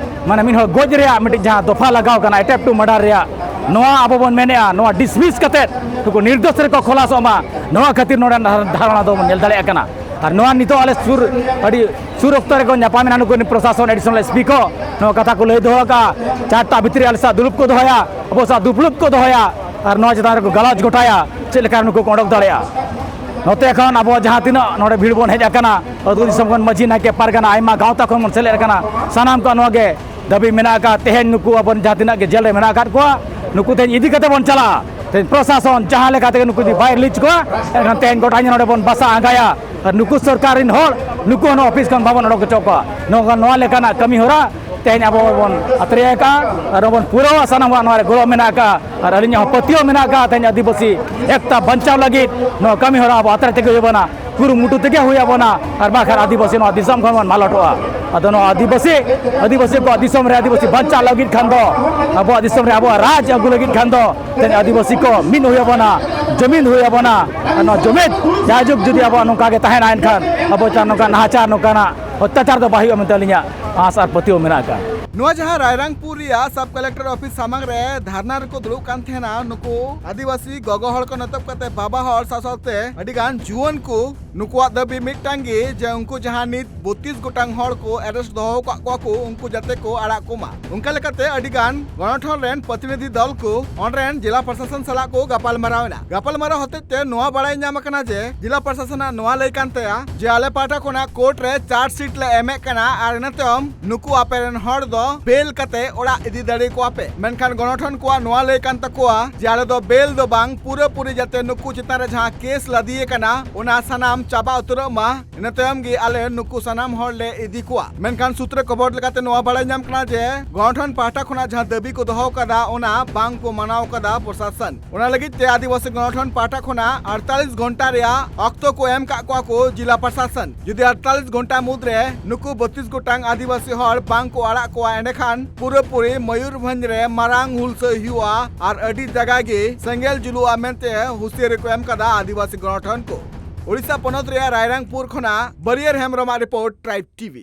ᱢᱟᱱᱮ ᱢᱤᱫ ᱦᱚᱲ ᱜᱚᱡ ᱨᱮᱭᱟᱜ ᱢᱤᱫᱴᱤᱡ ᱡᱟᱦᱟᱸ ᱫᱚᱯᱷᱟ ᱞᱟᱜᱟᱣ ᱟᱠᱟᱱᱟ, ᱮᱴᱮᱢᱯᱴ ᱴᱩ ᱢᱟᱨᱰᱟᱨ ᱨᱮᱭᱟᱜ, ᱱᱚᱣᱟ ᱟᱵᱚ ᱵᱚᱱ ᱢᱮᱱᱮᱫᱼᱟ, ᱱᱚᱣᱟ ᱰᱤᱥᱢᱤᱥ ᱠᱟᱛᱮᱫ ᱱᱩᱠᱩ ᱱᱤᱨᱫᱳᱥ ᱨᱮᱠᱚ ᱠᱷᱚᱞᱟᱥᱚᱜ ᱢᱟ, ᱱᱚᱣᱟ ᱠᱷᱟᱹᱛᱤᱨ ᱱᱚᱰᱮ ᱫᱷᱟᱨᱱᱟ ᱫᱚ ᱵᱚᱱ ᱧᱮᱞ ᱫᱟᱲᱮᱭᱟᱜ ᱠᱟᱱᱟ᱾ ᱟᱨ ᱱᱚᱣᱟ ᱱᱤᱛᱚᱜ ᱟᱞᱮ ᱥᱩᱨ, ᱟᱹᱰᱤ ᱥᱩᱨ ᱚᱠᱛᱚ ᱨᱮᱠᱚ ᱧᱟᱯᱟᱢᱮᱱᱟ ᱱᱩᱠᱩ ᱯᱨᱚᱥᱟᱥᱚᱱ ᱮᱰᱤᱥᱚᱱᱟᱞ ᱮᱥ ᱯᱤ ᱠᱚ, ᱱᱚᱣᱟ ᱠᱟᱛᱷᱟ ᱠᱚ ᱞᱟᱹᱭ ᱫᱚᱦᱚ ᱟᱠᱟᱫᱼᱟ, ᱪᱟᱨᱴᱟ ᱵᱷᱤᱛᱨᱤ ᱟᱞᱮ ᱥᱟᱶ ᱫᱩᱲᱩᱵ ᱠᱚ ᱫᱚᱦᱚᱭᱟ, ᱟᱵᱚ ᱥᱟᱶ ᱫᱩᱯᱲᱩᱵ ᱠᱚ ᱫᱚᱦᱚᱭᱟ ᱟᱨ ᱱᱚᱣᱟ ᱪᱮᱛᱟᱱ ᱨᱮᱠᱚ ᱜᱟᱞᱚᱪ ᱜᱚᱴᱟᱭᱟ ᱪᱮᱫ ᱞᱮᱠᱟ ᱱᱩᱠᱩ ᱠᱚ ᱚᱰᱚᱠ ᱫᱟᱲᱮᱭᱟᱜᱼᱟ᱾ ᱱᱚᱛᱮ ᱠᱷᱚᱱ ᱟᱵᱚ ᱡᱟᱦᱟᱸ ᱛᱤᱱᱟᱹᱜ ᱱᱚᱰᱮ ᱵᱷᱤᱲ ᱵᱚᱱ ᱦᱮᱡ ᱟᱠᱟᱱᱟ, ᱟᱹᱛᱩ ᱫᱤᱥᱚᱢ ᱠᱷᱚᱱ ᱢᱟᱹᱡᱷᱤ, ᱱᱟᱭᱠᱮ, ᱯᱟᱨᱜᱟᱱᱟ, ᱟᱭᱢᱟ ᱜᱟᱶᱛᱟ ᱠᱷᱚᱱ ᱵᱚᱱ ᱥᱮᱞᱮᱫ ᱟᱠᱟᱱᱟ, ᱥᱟᱱᱟᱢ ᱠᱚᱣᱟᱜ ᱱᱚᱣᱟ ᱜᱮ ᱫᱟᱹᱵᱤ ᱢᱮᱱᱟᱜ ᱟᱠᱟᱫ, ᱛᱮᱦᱮᱧ ᱱᱩᱠᱩ ᱟᱵᱚ ᱡᱟᱦᱟᱸ ᱛᱤᱱᱟᱹᱜ ᱜᱮ ᱡᱮᱞ ᱨᱮ ᱢᱮᱱᱟᱜ ᱟᱠᱟᱫ ᱠᱚᱣᱟ, ᱱᱩᱠᱩ ᱛᱮᱦᱮᱧ ᱤᱫᱤ ᱠᱟᱛᱮ ᱵᱚᱱ ᱪᱟᱞᱟᱜᱼᱟ᱾ ᱛᱮᱦᱮᱧ ᱯᱨᱚᱥᱟᱥᱚᱱ ᱡᱟᱦᱟᱸ ᱞᱮᱠᱟ ᱛᱮᱜᱮ ᱱᱩᱠᱩ ᱡᱩᱫᱤ ᱵᱟᱭ ᱨᱤᱞᱤᱡᱽ ᱠᱚᱣᱟ, ᱮᱱᱠᱷᱟᱱ ᱛᱮᱦᱮᱧ ᱜᱚᱴᱟ ᱧᱤᱫᱟᱹ ᱱᱚᱰᱮ ᱵᱚᱱ ᱵᱟᱥᱟ ᱟᱸᱜᱟᱭᱟ᱾ ᱟᱨ ᱱᱩᱠᱩ ᱥᱚᱨᱠᱟᱨ ᱨᱮᱱ ᱦᱚᱲ, ᱱᱩᱠᱩ ᱦᱚᱸ ᱱᱚᱣᱟ ᱚᱯᱷᱤᱥ ᱠᱷᱚᱱ ᱵᱟᱵᱚᱱ ᱚᱰᱚᱠ ᱦᱚᱪᱚ ᱠᱚᱣᱟ᱾ ᱱᱚᱣᱟ, ᱱᱚᱣᱟ ᱞᱮᱠᱟᱱᱟᱜ ᱠᱟᱹᱢᱤ ᱦᱚᱨᱟ ᱛᱮᱦᱮᱧ ᱟᱵᱚ ᱵᱚᱱ ᱟᱛᱨᱮ ᱟᱠᱟᱫᱼᱟ ᱟᱨ ᱵᱚᱱ ᱯᱩᱨᱟᱹᱣᱟ᱾ ᱥᱟᱱᱟᱢ ᱠᱚᱣᱟᱜ ᱱᱚᱣᱟ ᱨᱮ ᱜᱚᱲᱚ ᱢᱮᱱᱟᱜ ᱟᱠᱟᱫᱼᱟ ᱟᱨ ᱟᱹᱞᱤᱧᱟᱜ ᱦᱚᱸ ᱯᱟᱹᱛᱭᱟᱹᱣ ᱢᱮᱱᱟᱜ ᱟᱠᱟᱫᱼᱟ᱾ ᱛᱮᱦᱮᱧ ᱟᱹᱫᱤᱵᱟᱹᱥᱤ ᱮᱠᱛᱟ ᱵᱟᱧᱪᱟᱣ ᱞᱟᱹᱜᱤᱫ ᱱᱚᱣᱟ ᱠᱟᱹᱢᱤ ᱦᱚᱨᱟ ᱟᱵᱚ ᱟᱛᱨᱮ ᱛᱮᱜᱮ ᱦᱩᱭ ᱟᱵᱚᱱᱟ, ᱠᱩᱨᱩᱢᱩᱴᱩ ᱛᱮᱜᱮ ᱦᱩᱭ ᱟᱵᱚᱱᱟ, ᱟᱨ ᱵᱟᱝᱠᱷᱟᱱ ᱟᱹᱫᱤᱵᱟᱹᱥᱤ ᱱᱚᱣᱟ ᱫᱤᱥᱚᱢ ᱠᱷᱚᱱ ᱵᱚᱱ ᱢᱟᱞᱚᱴᱚᱜᱼᱟ᱾ ᱟᱫᱚ ᱱᱚᱣᱟ ᱟᱹᱫᱤᱵᱟᱹᱥᱤ, ᱟᱹᱫᱤᱵᱟᱹᱥᱤ ᱠᱚᱣᱟᱜ ᱫᱤᱥᱚᱢ ᱨᱮ ᱟᱹᱫᱤᱵᱟᱹᱥᱤ ᱵᱟᱧᱪᱟᱣ ᱞᱟᱹᱜᱤᱫ ᱠᱷᱟᱱ ᱫᱚ, ᱟᱵᱚᱣᱟᱜ ᱫᱤᱥᱚᱢ ᱨᱮ ᱟᱵᱚᱣᱟᱜ ᱨᱟᱡᱽ ᱟᱹᱜᱩ ᱞᱟᱹᱜᱤᱫ ᱠᱷᱟᱱ ᱫᱚ, ᱛᱮᱦᱮᱧ ᱟᱹᱫᱤᱵᱟᱹᱥᱤ ᱠᱚ ᱢᱤᱫ ᱦᱩᱭ ᱟᱵᱚᱱᱟ, ᱡᱩᱢᱤᱫ ᱦᱩᱭ ᱟᱵᱚᱱᱟ᱾ ᱟᱨ ᱱᱚᱣᱟ ᱡᱩᱢᱤᱫ ᱡᱟᱭᱡᱩᱜᱽ ᱡᱩᱫᱤ ᱟᱵᱚᱣᱟᱜ ᱱᱚᱝᱠᱟ ᱜᱮ ᱛᱟᱦᱮᱱᱟ, ᱮᱱᱠᱷᱟᱱ ᱟᱵᱚ ᱪᱮᱛᱟᱱ ᱱᱚᱝᱠᱟ ᱱᱟᱦᱟᱪᱟᱨ, ᱱᱚᱝᱠᱟᱱᱟᱜ ᱚᱛᱛᱟᱪᱟᱨ ᱫᱚ ᱵᱟᱭ ᱦᱩᱭᱩᱜᱼᱟ ᱢᱮᱱᱛᱮ ᱟᱹᱞᱤᱧᱟᱜ ᱟᱸᱥ ᱟᱨ ᱯᱟᱹᱛᱭᱟᱹᱣ ᱢᱮᱱᱟᱜ ᱟᱠᱟᱫᱼᱟ᱾ ᱱᱚᱣᱟ ᱡᱟᱦᱟᱸ ᱨᱟᱭᱨᱟᱝᱯᱩᱨ ᱨᱮᱭᱟᱜ ᱥᱟᱵ ᱠᱟᱞᱮᱠᱴᱚᱨ ᱚᱯᱷᱤᱥ ᱥᱟᱢᱟᱝ ᱨᱮ ᱫᱷᱟᱨᱱᱟ ᱨᱮᱠᱚ ᱫᱩᱲᱩᱵ ᱠᱟᱱ ᱛᱟᱦᱮᱱᱟ ᱱᱩᱠᱩ ᱟᱹᱫᱤᱵᱟᱹᱥᱤ ᱜᱚᱜᱚ ᱦᱚᱲ ᱠᱚ ᱱᱮᱛᱚᱵ ᱠᱟᱛᱮ ᱵᱟᱵᱟ ᱦᱚᱲ ᱥᱟᱶ ᱥᱟᱶᱛᱮ ᱟᱹᱰᱤ ᱜᱟᱱ ᱡᱩᱣᱟᱹᱱ ᱠᱚ, ᱱᱩᱠᱩᱣᱟᱜ ᱫᱟᱹᱵᱤ ᱢᱤᱫᱴᱟᱝ ᱜᱮ ᱡᱮ ᱩᱱᱠᱩ ᱡᱟᱦᱟᱸ ᱱᱤᱛ ᱵᱚᱛᱤᱥ ᱜᱚᱴᱟᱝ ᱦᱚᱲ ᱠᱚ ᱮᱨᱮᱥᱴ ᱫᱚᱦᱚ ᱟᱠᱟᱫ ᱠᱚᱣᱟ ᱠᱚ, ᱩᱱᱠᱩ ᱡᱟᱛᱮ ᱠᱚ ᱟᱲᱟᱜ ᱠᱚᱢᱟ᱾ ᱚᱱᱠᱟ ᱞᱮᱠᱟᱛᱮ ᱟᱹᱰᱤ ᱜᱟᱱ ᱜᱚᱱᱚᱴᱷᱚᱱ ᱨᱮᱱ ᱯᱨᱚᱛᱤᱱᱤᱫᱷᱤ ᱫᱚᱞ ᱠᱚ ᱚᱸᱰᱮ ᱨᱮᱱ ᱡᱮᱞᱟ ᱯᱨᱚᱥᱟᱥᱚᱱ ᱥᱟᱞᱟᱜ ᱠᱚ ᱜᱟᱯᱟᱞ ᱢᱟᱨᱟᱣ ᱮᱱᱟ᱾ ᱜᱟᱯᱟᱞ ᱢᱟᱨᱟᱣ ᱦᱚᱛᱮᱡ ᱛᱮ ᱱᱚᱣᱟ ᱵᱟᱲᱟᱭ ᱧᱟᱢ ᱟᱠᱟᱱᱟ ᱡᱮ ᱡᱮᱞᱟ ᱯᱨᱚᱥᱟᱥᱚᱱᱟᱜ ᱱᱚᱣᱟ ᱞᱟᱹᱭ ᱠᱟᱱ ᱛᱟᱭᱟ ᱡᱮ ᱟᱞᱮ ᱯᱟᱦᱴᱟ ᱠᱷᱚᱱᱟᱜ ᱠᱳᱨᱴ ᱨᱮ ᱪᱟᱨᱡᱽ ᱥᱤᱴ ᱞᱮ ᱮᱢᱮᱫ ᱠᱟᱱᱟ ᱟᱨ ᱤᱱᱟᱹ ᱛᱟᱭᱚᱢ ᱱᱩᱠᱩ ᱟᱯᱮ ᱨᱮᱱ ᱦᱚᱲ ᱫᱚ ᱵᱮᱞ ᱠᱟᱛᱮ ᱚᱲᱟᱜ ᱤᱫᱤ ᱫᱟᱲᱮ ᱠᱚᱣᱟ ᱯᱮ᱾ ᱢᱮᱱᱠᱷᱟᱱ ᱜᱚᱱᱚᱴᱷᱚᱱ ᱠᱚᱣᱟᱜ ᱱᱚᱣᱟ ᱞᱟᱹᱭ ᱠᱟᱱ ᱛᱟᱠᱚᱣᱟ ᱡᱮ ᱟᱞᱮ ᱫᱚ ᱵᱮᱞ ᱫᱚ ᱵᱟᱝ, ᱯᱩᱨᱟᱹᱯᱩᱨᱤ ᱡᱟᱛᱮ ᱱᱩᱠᱩ ᱪᱮᱛᱟᱱ ᱨᱮ ᱡᱟᱦᱟᱸ ᱠᱮᱥ ᱞᱟᱫᱮ ᱟᱠᱟᱱᱟ, ᱚᱱᱟ ᱥᱟᱱᱟᱢ ᱪᱟᱵᱟ ᱩᱛᱟᱹᱨᱚᱜ ᱢᱟ, ᱤᱱᱟᱹ ᱛᱟᱭᱚᱢ ᱜᱮ ᱟᱞᱮ ᱱᱩᱠᱩ ᱥᱟᱱᱟᱢ ᱦᱚᱲ ᱞᱮ ᱤᱫᱤ ᱠᱚᱣᱟ᱾ ᱢᱮᱱᱠᱷᱟᱱ ᱥᱩᱛᱨᱮ ᱠᱷᱚᱵᱚᱨ ᱞᱮᱠᱟᱛᱮ ᱱᱚᱣᱟ ᱵᱟᱲᱟᱭ ᱧᱟᱢ ᱠᱟᱱᱟ ᱡᱮ ᱜᱚᱱᱚᱴᱷᱚᱱ ᱯᱟᱦᱴᱟ ᱠᱷᱚᱱᱟᱜ ᱡᱟᱦᱟᱸ ᱫᱟᱹᱵᱤ ᱠᱚ ᱫᱚᱦᱚ ᱠᱟᱫᱟ, ᱚᱱᱟ ᱵᱟᱝ ᱠᱚ ᱢᱟᱱᱟᱣ ᱠᱟᱫᱟ ᱯᱨᱚᱥᱟᱥᱚᱱ᱾ ᱚᱱᱟ ᱞᱟᱹᱜᱤᱫ ᱛᱮ ᱟᱹᱫᱤᱵᱟᱹᱥᱤ ᱜᱚᱱᱚᱴᱷᱚᱱ ᱯᱟᱦᱴᱟ ᱠᱷᱚᱱᱟᱜ ᱟᱴᱛᱟᱞᱤᱥ ᱜᱷᱚᱱᱴᱟ ᱨᱮᱭᱟᱜ ᱚᱠᱛᱚ ᱠᱚ ᱮᱢ ᱠᱟᱜ ᱠᱚᱣᱟ ᱠᱚ ᱡᱤᱞᱟ ᱯᱨᱚᱥᱟᱥᱚᱱ᱾ ᱡᱩᱫᱤ ᱟᱴᱛᱟᱞᱤᱥ ᱜᱷᱚᱱᱴᱟ ᱢᱩᱫᱽᱨᱮ ᱱᱩᱠᱩ ᱵᱚᱛᱤᱥ ᱜᱚᱴᱟᱝ ᱟᱹᱫᱤᱵᱟᱹᱥᱤ ᱦᱚᱲ ᱵᱟᱝ ᱠᱚ ᱟᱲᱟᱜ ᱠᱚᱣᱟ, ᱮᱸᱰᱮᱠᱷᱟᱱ ᱯᱩᱨᱟᱹᱯᱩᱨᱤ ᱢᱚᱭᱩᱨᱵᱷᱚᱸᱡᱽ ᱨᱮ ᱢᱟᱨᱟᱝ ᱦᱩᱞᱥᱟᱹᱭ ᱦᱩᱭᱩᱜᱼᱟ ᱟᱨ ᱟᱹᱰᱤ ᱡᱟᱭᱜᱟ ᱜᱮ ᱥᱮᱸᱜᱮᱞ ᱡᱩᱞᱩᱜᱼᱟ ᱢᱮᱱᱛᱮ ᱦᱩᱥᱤᱭᱟᱹᱨᱤ ᱠᱚ ᱮᱢ ᱠᱟᱫᱟ ᱟᱹᱫᱤᱵᱟᱹᱥᱤ ᱜᱚᱱᱚᱴᱷᱚᱱ ᱠᱚ᱾ ᱳᱰᱤᱥᱟ ᱯᱚᱱᱚᱛ ᱨᱮᱭᱟᱜ ᱨᱟᱭᱨᱟᱝᱯᱩᱨ ᱠᱷᱚᱱᱟᱜ ᱵᱟᱹᱨᱤᱭᱟᱹᱨ ᱦᱮᱢᱵᱨᱚᱢᱟᱜ ᱨᱤᱯᱳᱨᱴ, ᱴᱨᱟᱭᱤᱵᱽ ᱴᱤᱵᱷᱤ᱾